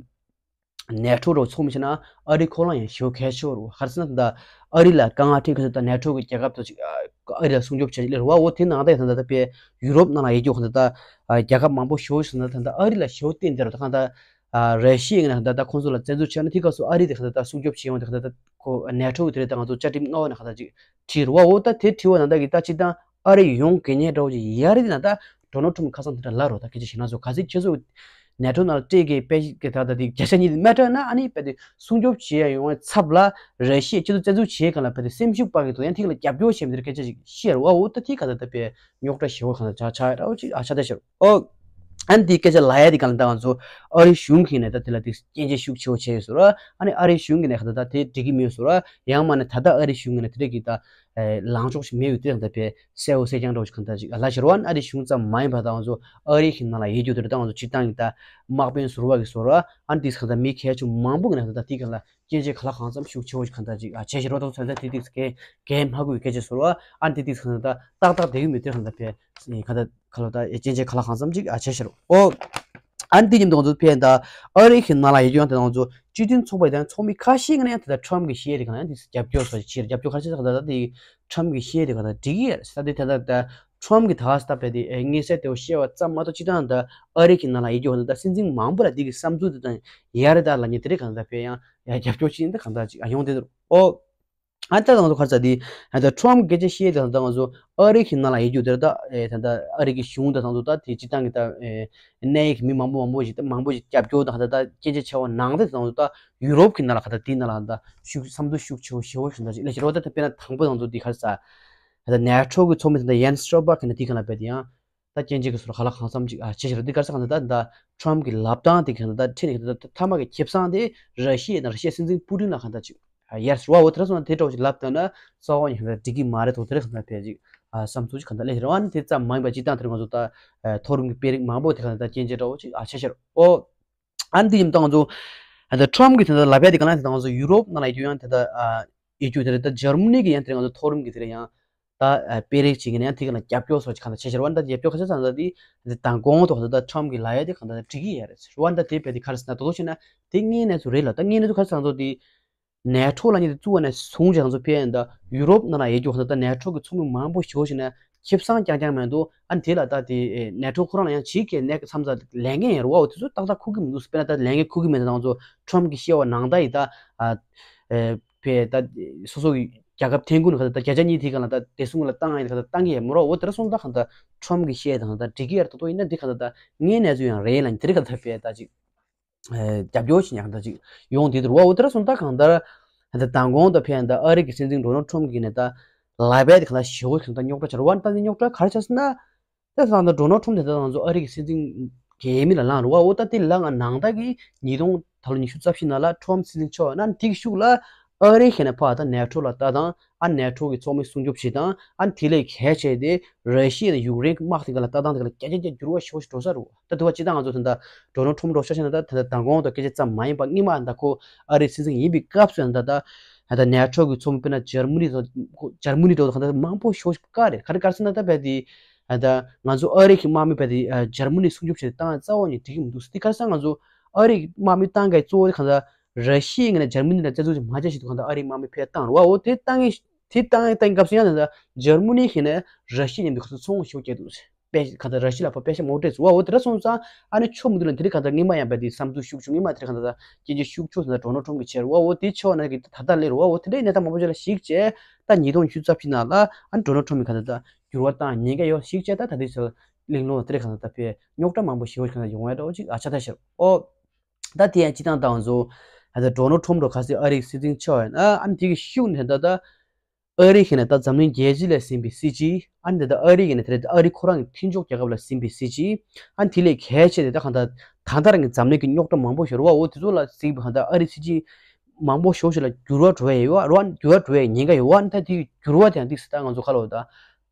ནེ་ཊོ་རོ་ཚོགས་མི་བྱས་ན་ཨ་རི་ཁོ་རང་ཡང་ཞི་བོ་གལ་ཆེ་བ་རེད། ག་རེ་ཟེར་ན་ད་ཨ་རི་ལ་དཀའ་ངལ་འཕྲད་ཁ་ཚོད་ད་ནེ་ཊོ་གི་རྒྱལ་ཁབ་ཚོ་ཅིག་ཨ་རི་ལ་སྲུང་སྐྱོབ་བྱས་ཅིག་ལེ་རེད་བ། འོ་དེ་ནང་ད་ཡང་ད་ད་དཔེ་ཡུ་རོབ་ནང་ལ་ཡོད་རྒྱུ་གང་ལྟར་ད་རྒྱལ་ཁབ་མང་པོ་ཞི་བོ་ཞིག་ཟེར་ན་ད་ད་ཨ་རི་ལ་ཞི་བོ་བསྟན་དེ་རུ་ད་གང་ལྟར། ཨ་ར་ཤི་ཡའི་ངོས་ནས་ད་ལྟ་ཁོང་ཚོ་ལ་བཙན་འཛུལ་བྱས་ན་དེ་སྐབས་སུ་ཨ་རི་དེ་ད་ལྟ་སྲུང་སྐྱོབ་བྱེད་ཡོང་དེ་ད་ལྟ་ཁོ་ནེ་ཊོ་གི་དེ་རེད། ད་ང་ཚོ་བཅའ་ཁྲིམས་ལྔ་པ་ནས་ད་ལྟ་ཅིག་བྲིས་རེད་བ། འོ་ད་དེ་བྲིས་པ་ནང་ད་གི་ད་སྤྱིར་བཏང་ཨ་རི་ཡོང་དགོས་མཁན་འདྲ་བོ་ཅིག་ཡ་རེད། དེ་ནང་ད་ཌོ་ནལ་ཊམ་ཁ་སང་དེ་འདྲ་ལབ་རོགས། ད་སྐད་ཆ་བཤད་ན་བཟོ་ག་ཚོད་ཁྱེད་ཚོ་ནེ་ཊོ་ནང་ལ་སྤྲད་གི་དཔེ་གི་ད་ད་དེ་བརྒྱ་ཆ་གཉིས་དེ་མ་སྤྲད་ན་ཨ་ནི་དཔེ་དེ་སྲུང་སྐྱོབ་བྱེད་ཡ་ཡོང་བའི་ཚབ་ལ་ར་ཤི་ཡས་ཁྱེད་ཚོ་བཙན་འཛུལ་བྱེད་ག་ལ་དཔེ་དེ་སེམས་ཤུགས་སྤར་གི་འདུག་ཡང་དེ་ག་ལ་རྒྱབ་སྐྱོར་བྱེད་མི་དེ་སྐད་ཆ་ཅིག་བཤད་རོགས། འོ་ད་དེ་ག་ད་ད་དཔེ་རྙོག་དྲ་ཞེ་པོ་གང་ལ་ཆགས་ཆགས་ཡ་འདྲ་བོ་ཅིག་ཨ་ཆགས་ད་ཤར་ཨོ། ཨ་ནི་དེ་སྐད་ཆ་ལབ་ཡ་དེ་གང་ལ་ད་ང་ཚོ་ཨ་རི་གཞུང་གིས་ནས་ད་དེ་ལ་དེ་སྐྱོན་བརྗོད་ཤུགས་ཆེ་བོ་བྱས་ཡོད་ཟེར་བ། ཨ་ནི་ཨ་རི་གཞུང་གིས་ནས་ད་ད་དེ་འགྲིག་གི་མེད་ཟེར་བ། ཡང་མ་ནས་ད་ལྟ་ཨ་རི་གཞུང་གིས་ནས་དེ་འདྲ་གི་ད་ལངས་ཕྱོགས་ཤིག་མེད་ཡོད་དེ་ད་དཔེ་གསལ་བོ་གསལ་རྐྱང་འདྲ་བོ་ཞིག་གང་ལྟར་ཅིག་ལབ་ཤར་བ། ཨ་ནི་ཨ་རི་གཞུང་ཙམ་མ་ཡིན་པ་ད་ང་ཚོ་ཨ་རི་གི་ནང་ལ་ཡོད་རྒྱུ་དེ་ད་ང་ཚོ་སྤྱིར་བཏང་གི་ད་དམག་དཔོན་ཟུར་པ་གི་ཟེར་བ། ཨ་ནི་དེ་གང་ལྟར་མི་གལ་ཆེ་མང་པོ་གི་ནས་ད་ད་དེ་གང་ལ་སྐྱོན་བརྗོད་གང་ལ་གང་འཚམ་ཤུགས་ཆེ་བོ་ཞིག་གང་ལྟར་ཅིག་ཨ་བྱས་ཤར་བ། ད་ཚོད་ད་དེ་དེ་གས་གས་མ་དགོས་སྐད་ཆ་ཟེར་བ། ཨ་ནི་དེ་དེ་གང་ལྟར་ཏག་ཏག་བསྡད་ཡོད་མེད་དེ་གང་ལྟར་དཔེ་གང་ལྟར། ཁ་ལོ་ད་སྐྱོན་བརྗོད་གང་ལ་གང་འཚམ་ཅིག་ཨ་བྱས་ཤར་བ། ཨོ། ཨ་ནི་དེ་ཉིན་དུ་ང་ཚོ་ཕན་ད་ཨ་རི་གི་ནང་ལ་ཡོད་ཀྱང་ད་ང་ཚོ་སྤྱི་མཐུན་ཚོགས་པ་དང་ཚོགས་མི་ཁ་ཤས་ཀྱི་ནང་ཡང་ད་ལྟ་ཊམ་གི་བཤད་དེ་གང་ཡང་དེ་རྒྱབ་སྐྱོར་སོགས་ཕྱིར་རྒྱབ་སྐྱོར་ཁ་ཤས་ད་ད་དེ་ཊམ་གི་བཤད་དེ་གང་ད་འགྲིག་གི་ཡ་རེད་ད་དེ་ད་ད་ཊམ་གི་ད་ད་པད་དེ་ངེས་གསལ་དེ་བཤད་བ་ཙམ་མ་གཏོགས་སྤྱི་བཏང་ད་ཨ་རི་གི་ནང་ལ་ཡོད་ཀྱང་ད་སྲིད་འཛིན་མང་པོ་ལ་དེ་གི་བསམ་ཚུལ་དེ་དང་ཡ་རེད་ད་ལ་ཉེ་དེ་རེད་གང་ད་ཕན་ཡང་ཡ་རྒྱབ་སྐྱོར་ཕྱིན་ད་གང་ད་ཅིག་ཨ་ཡོང་དེ་ཨོ། ཨ་ད་ང་ཚོ་ཁར་ཚ་དེ་ཨ་ད་ཊམ་སྐད་ཆ་བཤད་དེ་ད་ང་ཚོ་ཨ་རི་གི་ནང་ལ་ཡོད་རྒྱུ་དེར་ད་ཨེ་ད་ད་ཨ་རི་གི་གཞུང་དང་ད་ང་ཚོ་ད་དེ་སྤྱི་བཏང་གི་ད་ཨེ་གནད་ཡོད་མི་མང་པོ་མང་པོ་ཞིག་ད་མང་པོ་ཞིག་རྒྱབ་སྐྱོར་དང་ད་ད་སྐྱོན་བརྗོད་བྱས་པ་ནང་དེ་ད་ང་ཚོ་ད་ཡུ་རོབ་གི་ནང་ལ་ཁ་ད་དེ་ནང་ལ་ད་ཤུགས་བསམ་ཚུལ་ཤུགས་ཆེ་བོ་ཞེ་བོ་ཞིག་ད་ཅིག་ལས་ཞེ་རོ་ད་ད་དཔེར་ན་དང་པོ་ད་ང་ཚོ་དེ་ཁར་ཚ་ཨ་ད་ནེ་ཊོ་གི་ཚོགས་མི་ད་ད་ཡན་སི་སྟོལ་པར་གི་ནས་དེ་ག་ལ་བས་དེ་ཡང་། ད་སྐྱོན་བརྗོད་ཀྱི་ཟུར་ཧ་ལ་གང་འཚམ་ཅིག་ཨ་བྱས་ཤར་འདི་གར་ས་གང་ད་ད་ད་ཊམ་གི་ལབ་སྟངས་དེ་གང་ད་ད་ཁྲིད་ནས་གང་ད་ད་མཐའ་མ་གི་ཁེ་བཟང་དེ་ར་ཤི་ཡ་དང་ར་ཤི་ཡ་སྲིད་འཛིན་པུ་ཏིན་ལ་གང་ད་ཅིག་ཡར་ར་བ་འོ་དེ་ར་སོང་ན་དེ་འདྲ་བོ་ཅིག་ལབ་ད་ན་རྩ་བ་ཉིད་གང་ད་འགྲིག་གི་མ་རེད་དོ་དེ་ར་གང་ད་ཕལ་ཅིག་ཨ་བསམ་ཚུལ་ཅིག་གང་ད་ལས་ར་བ་ནི་དེ་ཙམ་མ་ཡིན་པ་སྤྱི་བཏང་དེར་ང་ཚོ་ད་མཐོ་རིམ་གྱི་དཔོན་རིགས་མང་པོ་དེ་གང་ད་སྐྱོན་བརྗོད་འདྲ་བོ་ཅིག་ཨ་བྱས་ཤར་ཨོ། ཨ་ནི་དེ་ཡིན་ད་ང་ཚོ་ཨ་ད་ཊམ་གི་དེ་ད་ལབ་ཡ་དེ་གང་ལ་དེ་ད་ང་ཚོ་ཡུ་རོབ་ནང་ལ་ཡོད་ཡང་དེ་ད་ཨ་ཡོད་རྒྱུ་དེ་རེད། ད་འཇར་མ་ནི་གི་ཡང་དེ་རེད། ང་ཚོ་མཐོ་རིམ་གི་དེ་རེད་ཡང་། ད་ཨ་དཔོན་རིགས་ཅིག་གི་ནས་ཡང་དེ་ག་ལ་རྒྱབ་སྐྱོར་སོགས་ཅིག་གང་ལ་བྱེད་ཤར་བ་ནི་ད་རྒྱབ་སྐྱོར་ཁ་ཚ་ཚང་ད་དེ་དེ་དང་གོང་དུ་ད་ད་ཊམ་གི་ལབ་ཡ་དེ་གང་ད་འགྲིག་གི་ཡ་རེད་ཟེར་བ་ནི་ད་དེ་བས་དེ་ག་རེ་ཟེར་ན་དོ་དོ་བྱས་ན་དེ་དངོས་གནས་ཚུལ་རེད་ལ། ད་དངོས་གནས་ཚུལ་ག་རེ་ཟེར་ན་ཚོ་དེ་ནེ་ཊོ་ལ་ཉིད་དེ་བཙུགས་པ་ནས་བཟུང་ཅིག་ང་ཚོ་ཕན་ད་ཡུ་རོབ་ནང་ལ་ཡོད་རྒྱུ་གང་ད་ད་ནེ་ཊོ་གི་ཚོགས་མི་མང་པོ་ཞེ་པོ་ཞིག་ནས་ཁེ་བཟང་རྐྱང་རྐྱང་མེད་འདུག་ཨ་ནི་དེ་ལ་ད་དེ་ནེ་ཊོ་ཁོ་རང་ལ་ཡང་ཅིག་གི་གནས་མཚམས་ས་ལས་འགན་ཡང་རུ་བ་འོ་དེ་ཚོ་ཏག་ཏག་འཁུར་གི་མི་འདུག་དཔེར་ན་ད་ལས་འགན་འཁུར་གི་མེད་ད་ང་ཚོ་ཊམ་གི་བཤད་བ་ནང་ད་ཡིན་ད་ཨ། ཨེ་བས་ད་སོ་སོ་གི་རྒྱལ་ཁབ་ཐན་ཀུན་ཁ་ད་བརྒྱ་ཆ་གཉིས་དེ་ག་ལ་ད་བདེ་སྲུང་ལ་བཏང་ཡིན་ཁ་ད་བཏང་གི་ཡ་མོ་རོ་འོ་དེ་ར་སོང་ད་གང་ད་ཊམ་གི་བཤད་དང་ད་འགྲིག་གི་ཡར་ད་ཏོ་ཡིན་ན་འདི་ག་ད་ད་ངའི་གནས་ཚུལ་ཡང་རེད་ལ་འདི་ར་ག་ད་བས་ད་ཅིག་ཨེ་རྒྱབ་སྐྱོར་བྱེད་ཉག་ད་ཅིག་ཡོང་དེ་དུ་ར་འོ་དེ་ར་སོང་ད་གང་ད་ད་མདང་དགོང་ད་ཕན་ད་ཨ་རི་གི་སྲིད་འཛིན་ཌོ་ནལ་ཊམ་གི་ནས་ད་ལབ་པས་དེ་ག་ད་ཞེ་བོ་གང་ད་རྙོག་དྲ་ཆར་བ་ད་འདི་རྙོག་དྲ་ག་རེ་ཆགས་སོང་ན། ད་ད་ད་ཌོ་ནལ་ཊམ་དེ་ད་ང་ཚོ་ཨ་རི་གི་སྲིད་འཛིན་རྒྱལ་མི་ལ་ལངས་རུ་བ་འོ་ད་དེ་ལ་ང་ནང་ད་གི་ཉིས་སྟོང་ད་ལོ་ཉི་ཤུ་རྩ་བཞི་ནང་ལ་ཊམ་སྲིད་འཛིན་ཆགས་ན་དེ་གི་ཤུགས་ལ་ཨ་རི་ཁེ་ན་ཕ་ད་ནེ་ཊོ་ལ་ལྟ་དང་ཨ་ནེ་ཊོ་གི་ཚོགས་མི་སྲུང་སྐྱོབ་བྱེད་དང་ཨ་དེ་ལས་གལ་ཆེ་དེ་ར་ཤི་ཡ་དང་ཡུཀ་རེན་གི་དམག་དེ་ག་ལ་ལྟ་སྟངས་དེ་ག་ལ་རྒྱ་རྒྱ་རྒྱ་འགྱུར་བ་ཤོག་ཤོག་འགྲོ་ས་རུ་ད་དུ་བ་ཅི་ད་ང་ཚོ་ད་ད་ཌོ་ནལ་ཊམ་འགྲོ་ཤ་ཤ་ན་ད་ད་ད་མདང་དགོང་ད་སྐད་ཆ་ཙམ་མ་ཡིན་པ་སྔོན་མ་ད་ཁོ་ཨ་རི་སྲིད་འཛིན་ཡིན་པའི་སྐབས་སུ་ཡང་ད་ད་ད་ནེ་ཊོ་གི་ཚོགས་མི་དཔེར་ན་འཇར་མ་ནི་དང་འཇར་མ་ནི་འགྲོ་ད་ད་མང་པོ་ཤོག་ཤོག་བཀག་རེད། ག་རེ་ག་རེ་ཟེར་ན་ད་བས་དེ། ཨ་ད་ང་ཚོ་ཨ་རི་གི་དམག་མི་བས་དེ་ཨ་འཇར་མ་ནི་སྲུང་སྐྱོབ་བྱེད་བཏང་རྩ་བ་ནས་འགྲིག་གི་མི་འདུག་དེ་ག་རེ་ཟེར་ང་ཚོ་ཨ་རི་གི་དམག་མི་བཏང་གི་གཙོ་བོ་དེ་གང་ལྟར་ར་ཤི་ཡའི་ངོས་ནས་འཇར་མ་ནི་ལ་བཙན་འཛུལ་ཅིག་མ་བྱས་ཤིག་ཏུ་གང་ལྟར་ཨ་རི་དམག་མི་ཕེབས་བཏང་རུ་བ་འོ་དེ་བཏང་གི་དེ་བཏང་གི་བཏང་གི་སྐབས་སུ་ཡང་ད་ལྟ་འཇར་མ་ནི་གི་ནས་ར་ཤི་ཡ་མཉམ་དུ་ཁོ་ཚོ་ཚོང་ཤོག་བྱས་འདུག་པས་གང་ལྟར་ར་ཤི་ལ་ཕ་པེ་ཤ་མོ་ཏྲེ་ཚུ་བ་འོ་དེ་འདྲ་སོང་ཙང་ཨ་ནི་ཆོ་མི་འདུག་ལ་དེ་རིགས་གང་ལྟར་ངེས་མ་ཡང་བས་དེ་བསམ་ཚུལ་ཤུགས་ཆུང་ངེས་མ་དེ་རིགས་གང་ལྟར་སྐྱེ་འཇིག་ཤུགས་ཆུང་ཟེར་ན་ཌོ་ནལ་ཊམ་གི་ཆེ་རུ་བ་འོ་དེ་ཆོ་ན་གི་ད་ལྟ་ལས་རུ་བ་འོ་དེ་འདྲའི་གནས་སྟངས་མང་པོ་ཅིག་ལ་གཞིགས་བྱས་ད་ཉིས་སྟོང་ཉི་ཤུ་རྩ་བཞི་ནང་ལ་ཨ་ནི་ཌོ་ནལ་ཊམ་གི་གང་ལྟར་འགྱུར་བ་བཏང་ཉེན་ཁ་ཡོད་གཞིགས་བྱས་ད་ད་དེ་ཚོ་གླེང་སློང་དེ་རིགས་གང་ལྟར་ད་བས་རྙོག་དྲ་མང་པོ་ཞེ་པོ་ཞིག་གང་ལྟར་ཡོང་ཡ་འདྲ་བོ་ཅིག་ཨ་ཆ་ད་ཤར་ཨོ། ད་དེ་ཡང་སྤྱི་བཏང་དང་ཚོ་ཨ་ད་ཌོ་ནལ་ཊམ་འགྲོ་ག་སི་ཨ་རིའི་སྲིད་འཛིན་ཆགས་ཡོད་ན་ཨ་ནི་དེ་གི་ཤུགས་ནས་ད་ད་ཨ་རི་ཁེ་ན་ད་འཛམ་གླིང་རྒྱལ་སྤྱི་ལས་ཟིན་པའི་སྲིད་སྤྱི་ཨ་ནི་ད་ད་ཨ་རི་ཁེ་ན་དེ་རེད། ཨ་རི་ཁོ་རང་གི་མཐུན་ཕྱོགས་རྒྱལ་ཁབ་ལ་ཟིན་པའི་སྲིད་སྤྱི་ཨ་ནི་དེ་ལས་གལ་ཆེ་དེ་ད་གང་ད་ད་ད་རང་གི་འཛམ་གླིང་གི་རྙོག་དྲ་མང་པོ་ཞིག་རུ་བ་འོ་དེ་ཚོ་ལ་གཟིགས་པ་གང་ད་ཨ་རི་སྲིད་སྤྱི་མང་པོ་ཞོ་ཞིག་ལ་འགྱུར་བ་འགྲོ་ཡ་ཡོད་བ་རུ་བ་འགྱུར་བ་འགྲོ་ཡ་ཉེན་ཁ་ཡོད་བ་ཨ་ནི་ད་དེ་འགྱུར་བ་དེ་ཡང་འདི་སི་ད་ང་ཚོ་ཁ་ལོ་ད་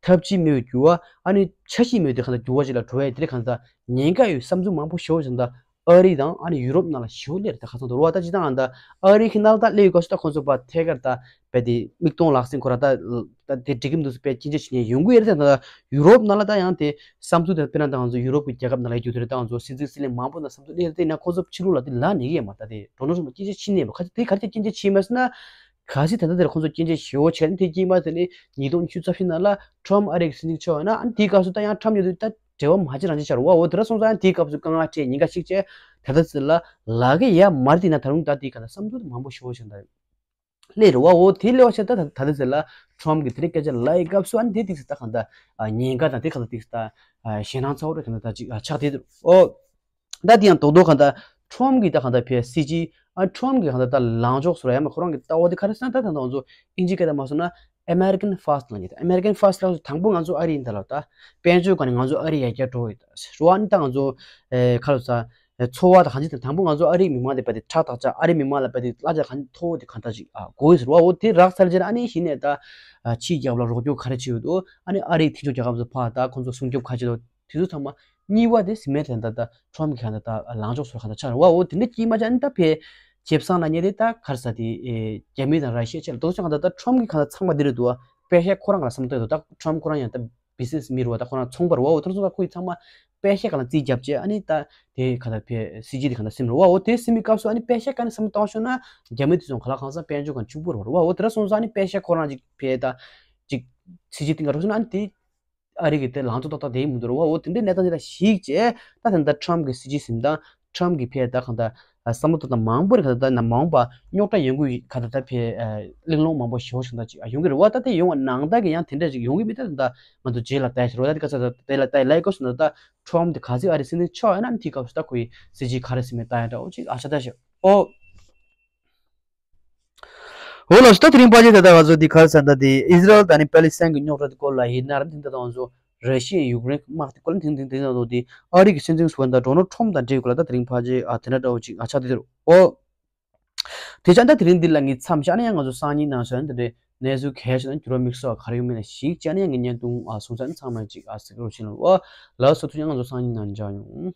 ཐབས་ཇུས་མེད་པའི་འགྱུར་བ་ཨ་ནི་འཆར་གཞི་མེད་དེ་གང་ད་འགྱུར་བ་ཞིག་ལ་འགྲོ་ཡ་དེ་རེད། གང་ད་ཉེན་ཁ་ཡོད་བསམ་ཚུལ་མང་པོ་ཞོ་ཞིག་ད། ཨ་རི་དང་ཨ་ནི་ཡུ་རོབ་ནང་ལ་ཞེ་པོ་སླེབས་རེད། ད་ཁ་སང་དུ་རུ་བ་ད་ཅི་ད་ང་ད་ཨ་རི་ཁི་ནང་ལ་ད་སླེབས་ཡོད་ག་སུ་ད་ཁོང་ཚོ་པ་ཐད་ཀར་ད་བས་དེ་མིག་མཐོང་ལག་ཟིན་ཁོ་ར་ད་ད་དེ་འགྲིག་གི་མི་འདུག་སུ་པས་སྐྱིན་ཆ་བྱེད་མཁན་ཡོང་གི་ཡོད་རེད། ད་ད་ཡུ་རོབ་ནང་ལ་ད་ཡང་དེ་བསམ་ཚུལ་དེ་དཔེར་ན་ད་ང་ཚོ་ཡུ་རོབ་ཀྱི་རྒྱལ་ཁབ་ནང་ལ་ཡོད་རྒྱུ་དེ་རེད། ད་ང་ཚོ་སྲིད་འཛིན་སྲིད་བློན་མང་པོ་ན་བསམ་ཚུལ་སླེབས་རེད། དེ་ན་ཁོང་ཚོ་ཕྱི་ལོགས་ལ་དེ་ལ་ནི་གི་ཡོད་མ་ད་དེ་ཌོ་ནལ་ཊམ་སྐྱིན་ཆ་བྱེད་མཁན་མེད་པ་ཁ་ཚོ་དེ་ག་རེ་སྐྱིན་ཆ་བྱེད་མེད་སོང་ན། གལ་སྲིད་ད་ལྟ་དེར་ཁོང་ཚོ་སྐྱོན་བརྗོད་ཞེ་པོ་བྱས་ནས་དེ་དཀྱིལ་མ་དེ་ནི་ཉིས་སྟོང་ཉི་ཤུ་རྩ་བཞི་ནང་ལ་ཁྲོམ་ཨ་རིའི་སྲིད་འཛིན་ཆགས་ཡོད་ན། ཨ་ནི་དེའི་སྐབས་སུ་ད་ཡང་ཁྲོམ་ཉོ་དུས་ད་འབྲེལ་བ་མ་བྱེད་རང་བྱེད་ཆགས་རེད་བ། འོ་དེ་འདྲ་སོང་ཙང་ཡང་དེའི་སྐབས་སུ་དཀའ་ངལ་འཕྲད་ཉེན་ཁ་ཞིག་བྱས། ད་ལྟ་ཚེ་ལ་ལག་གི་ཡ་མར་དེ་ན་ད་རུང་ད་དེའི་ག་ད་བསམ་ཚུལ་མང་པོ་ཞེ་པོ་ཞིག་ད་སླེབས་རེད་བ། འོ་དེ་སླེབས་པ་ཆེ་ད་ད་ད་ལྟ་ཚེ་ལ་ཁྲོམ་གི་དེ་རིང་སྐད་ཆ་ལབ་ཡི་སྐབས་སུ་ཨ་ནི་དེ་དེ་ད་གང་ད་ཉེན་ཁ་དང་དེ་ག་ད་དེ་ད་ཞེད་སྣང་ཚ་བོ་རེད། ག་ད་ད་ཅིག་ཆགས་དེ་འོ། ད་དེ་ཡང་རྡོག་རྡོག་གང་ལྟར་ཁྲོམ་གྱི་ད་གང་ལྟར་ཕའི་སྲིད་ཇུས། ཨ་ཁྲོམ་གྱི་གང་ལྟར་ད་ལངས་ཕྱོགས་སུ་ར་ཡང་མ་ཁོ་རང་གི་ལྟ་བ་དེ་ག་རེ་ཟེར་ན། ད་ད་ང་ཚོ་ཨིན་ཇི་སྐད་ད་མ་སོང་ན་American First ལབ་ནི། ད་American First ལབ་དང་པོ་ང་ཚོ་ཨ་རི་ཡིན་ད་ལ། ད་དཔལ་འབྱོར་སྒང་ནས་ང་ཚོ་ཨ་རི་ཡར་རྒྱས་འགྲོ་ཡོད། ད་རུ་བ་ནི་ད་ང་ཚོ་ཨེ་ཁ་ལོ་ས་ཨེ་འཚོ་བ་ད་གང་ཅི་ད་དང་པོ་ང་ཚོ་ཨ་རིའི་མི་མང་དེ་བ་དེ་ཁྲག་ཐག་ཆ་ཨ་རིའི་མི་མང་ལ་བ་དེ་གླ་ཆ་གང་མཐོ་བོ་དེ་གང་ལྟར་ཅིག་ཨ་དགོས་ཡོད་ཟེར་བ། འོ་དེ་རག་ཚར་རྗེས་ཨ་ནི་གཞི་ནས་ད་ཕྱིའི་རྒྱལ་ཁབ་ལ་རོགས་སྐྱོར་ག་རེ་བྱེད་ཡོད་དོ། ཨ་ནི་ཨ་རིའི་མཐུན་ཕྱོགས་རྒྱལ་ཁབ་ཚོ་ཕར་ད་ཁོང་ཚོ་སྲུང་སྐྱོབ་ག་རེ་བྱེད་དོ། དེ་ཚོ་ཚང་མ་གཉིས་པ་དེ་ཟིན་མེད་དེ་འདྲ་ད་ཁྲོམ་གྱི་གང་ལྟར་ད་ལངས་ཕྱོགས་སུ་གང་ལྟར་ཆགས་རེད་བ། འོ་དེ་འདྲ་དཀྱིལ་མ་ཆགས་ནི་ད་ཕའི་ཇེ་བཟང་ལ་ཉེ་དེ་ད་ག་རེ་ཟ་དེ་ཨེ་རྒྱ་མི་དང་ར་ཤི་ཡ་བཅས་ལ་དོ་ཚོད་གང་ལྟར་ད་ཁྲོམ་གྱི་གང་ལྟར་ཚང་མ་འདི་རེད་འདུག་བ། པེ་ཤ་ཁོ་རང་ག་ལ་བསམ་བློ་གཏོང་ཡོད་འདུག་ད་ཁྲོམ་ཁོ་རང་ཡང་ད་བི་ཛི་ནེ་སི་མི་རེད་བ། ད་ཁོ་རང་ཚོང་པ་རེད་བ། འོ་དེ་ཚོ་ད་ཁོ་ཡི་ཚང་མ་པེ་ཤ་གང་ལ་རྩིས་བརྒྱབ་བྱས་ཨ་ནི་ད་དེ་ག་ལ་ཕའི་སྲིད་ཇུས་དེ་གང་ལ་སིམ་རེད་བ། འོ་དེ་སིམ་མི་སྐབས་སུ་ཨ་ནི་པེ་ཤ་གང་ལ་བསམ་བློ་བཏང་ཤོག་ན་རྒྱ་མི་དེ་ཚོ་ག་ལ་གང་ས་དཔལ་འབྱོར་གང་ཕྱུག་པོ་རེད་བ། འོ་དེ་འདྲ་སོང་ཙང་ཨ་ནི་པེ་ཤ་ཁོ་རང་ཅིག་ཕའི་ད་ཅིག་སྲིད་ཇུས་དེ་ག་རེ་སོང་ན་ཨ་ནི་དེ། ཨ་རི་གི་དེ་ལངས་ཕྱོགས་ཏག་ཏག་དེ་ཡིན་མི་འདུག་ར་བ། འོ་དེ་འདྲའི་གནས་སྟངས་དེ་ལ་གཞིགས་བྱས་ད་ད་ལྟ་ཁྲམ་གི་སྲིད་ཇུས་ཟིན་སྟངས། ཁྲམ་གི་ཕའི་ད་གང་ལྟར་བསམ་བློ་ཏག་ཏག་མང་པོ་རེད། གང་ལྟར་ད་ན་མང་པ་རྙོག་དྲ་ཡོང་གི་གང་ལྟར་ད་ཕའི་གླེང་སློང་མང་པོ་ཞེ་པོ་ཞིག་ད་ཅིག་ཡོང་གི་རེད་བ། ད་དེ་ཡོང་བ་ནང་ལྟར་གི་ཡང་དེ་འདྲ་ཅིག་ཡོང་གི་མེད། ད་ད་ང་ཚོ་རྗེས་ལ་ལྟ་ཡ་ཞིག་རེད་བ། ད་དེ་ག་ས་ད་དེ་ལ་ལྟ་ཡ་ལ་ཡི་གོ་སོང་ད་ད་ཁྲམ་དེ་ག་ཚོད་ཨ་རི་སྲིད་འཛིན་ཆགས་ཡོད་ན་དེ་སྐབས་སུ་ད་ཁོའི་སྲིད་ཇུས་ག་རེ་ཟིན་མེད་ལྟ་ཡ་འདྲ་བོ་ཅིག་ཨ་ཆ་ད་ཞིག་ཨོ། འོ་ལགས་སོ། ད་དེ་རིང་ཕལ་ཆེར་ད་ལྟ་ང་ཚོ་འདི་ག་རེ་ཟེར་ན། ད་དེ་ཨི་ཟི་རལ་དང་ནི་པེ་ལི་སི་ཐན་གྱི་རྙོག་དྲ་དེ་སྐོར་ལ་ཡིན་ན་ར། དེ་ད་ལྟ་ང་ཚོ་ར་ཤི་ཡ་ཡུཀ་རེན་དམག་དེ་སྐོར་ལ་དེ་དེ་དེ་ད་ལྟ་དེ་ཨ་རི་གི་སྲིད་འཛིན་ཟུར་པ་ད་ཌོ་ནལ་ཁྲོམ་དང་འབྲེལ་དགོས་ལ། ད་དེ་རིང་ཕལ་ཆེར་ཨ་དེ་འདྲ་འདྲ་བོ་ཅིག་ཨ་ཆགས་བསྡད་རེད། འོ་དེ་ཆ་ད་དེ་རིང་འདི་ལ་ངས་མཚམས་བཞག་ན། ཡང་ང་ཚོ་སང་ཉིན་ནང་ཚུན་དེ་འདྲའི་གནས་ཚུལ་གལ་ཆེ་དང་འགྱུར་བ་དམིགས་བསལ་ག་རེ་ཡོང་མིན་ལ་གཞིགས་བྱས་ན། ཡང་ངས་བརྙན་ཐུང་ཨ་སོང་ཙང་ཚང་མ་ཅིག་ཨ་གཟིགས་རོགས་བྱེད་ལ། འོ་ལགས་སོ། ཐུགས་རྗེ་ཆེ། ང་ཚོ་སང་ཉིན་ནང་མཇལ་ཡོང་།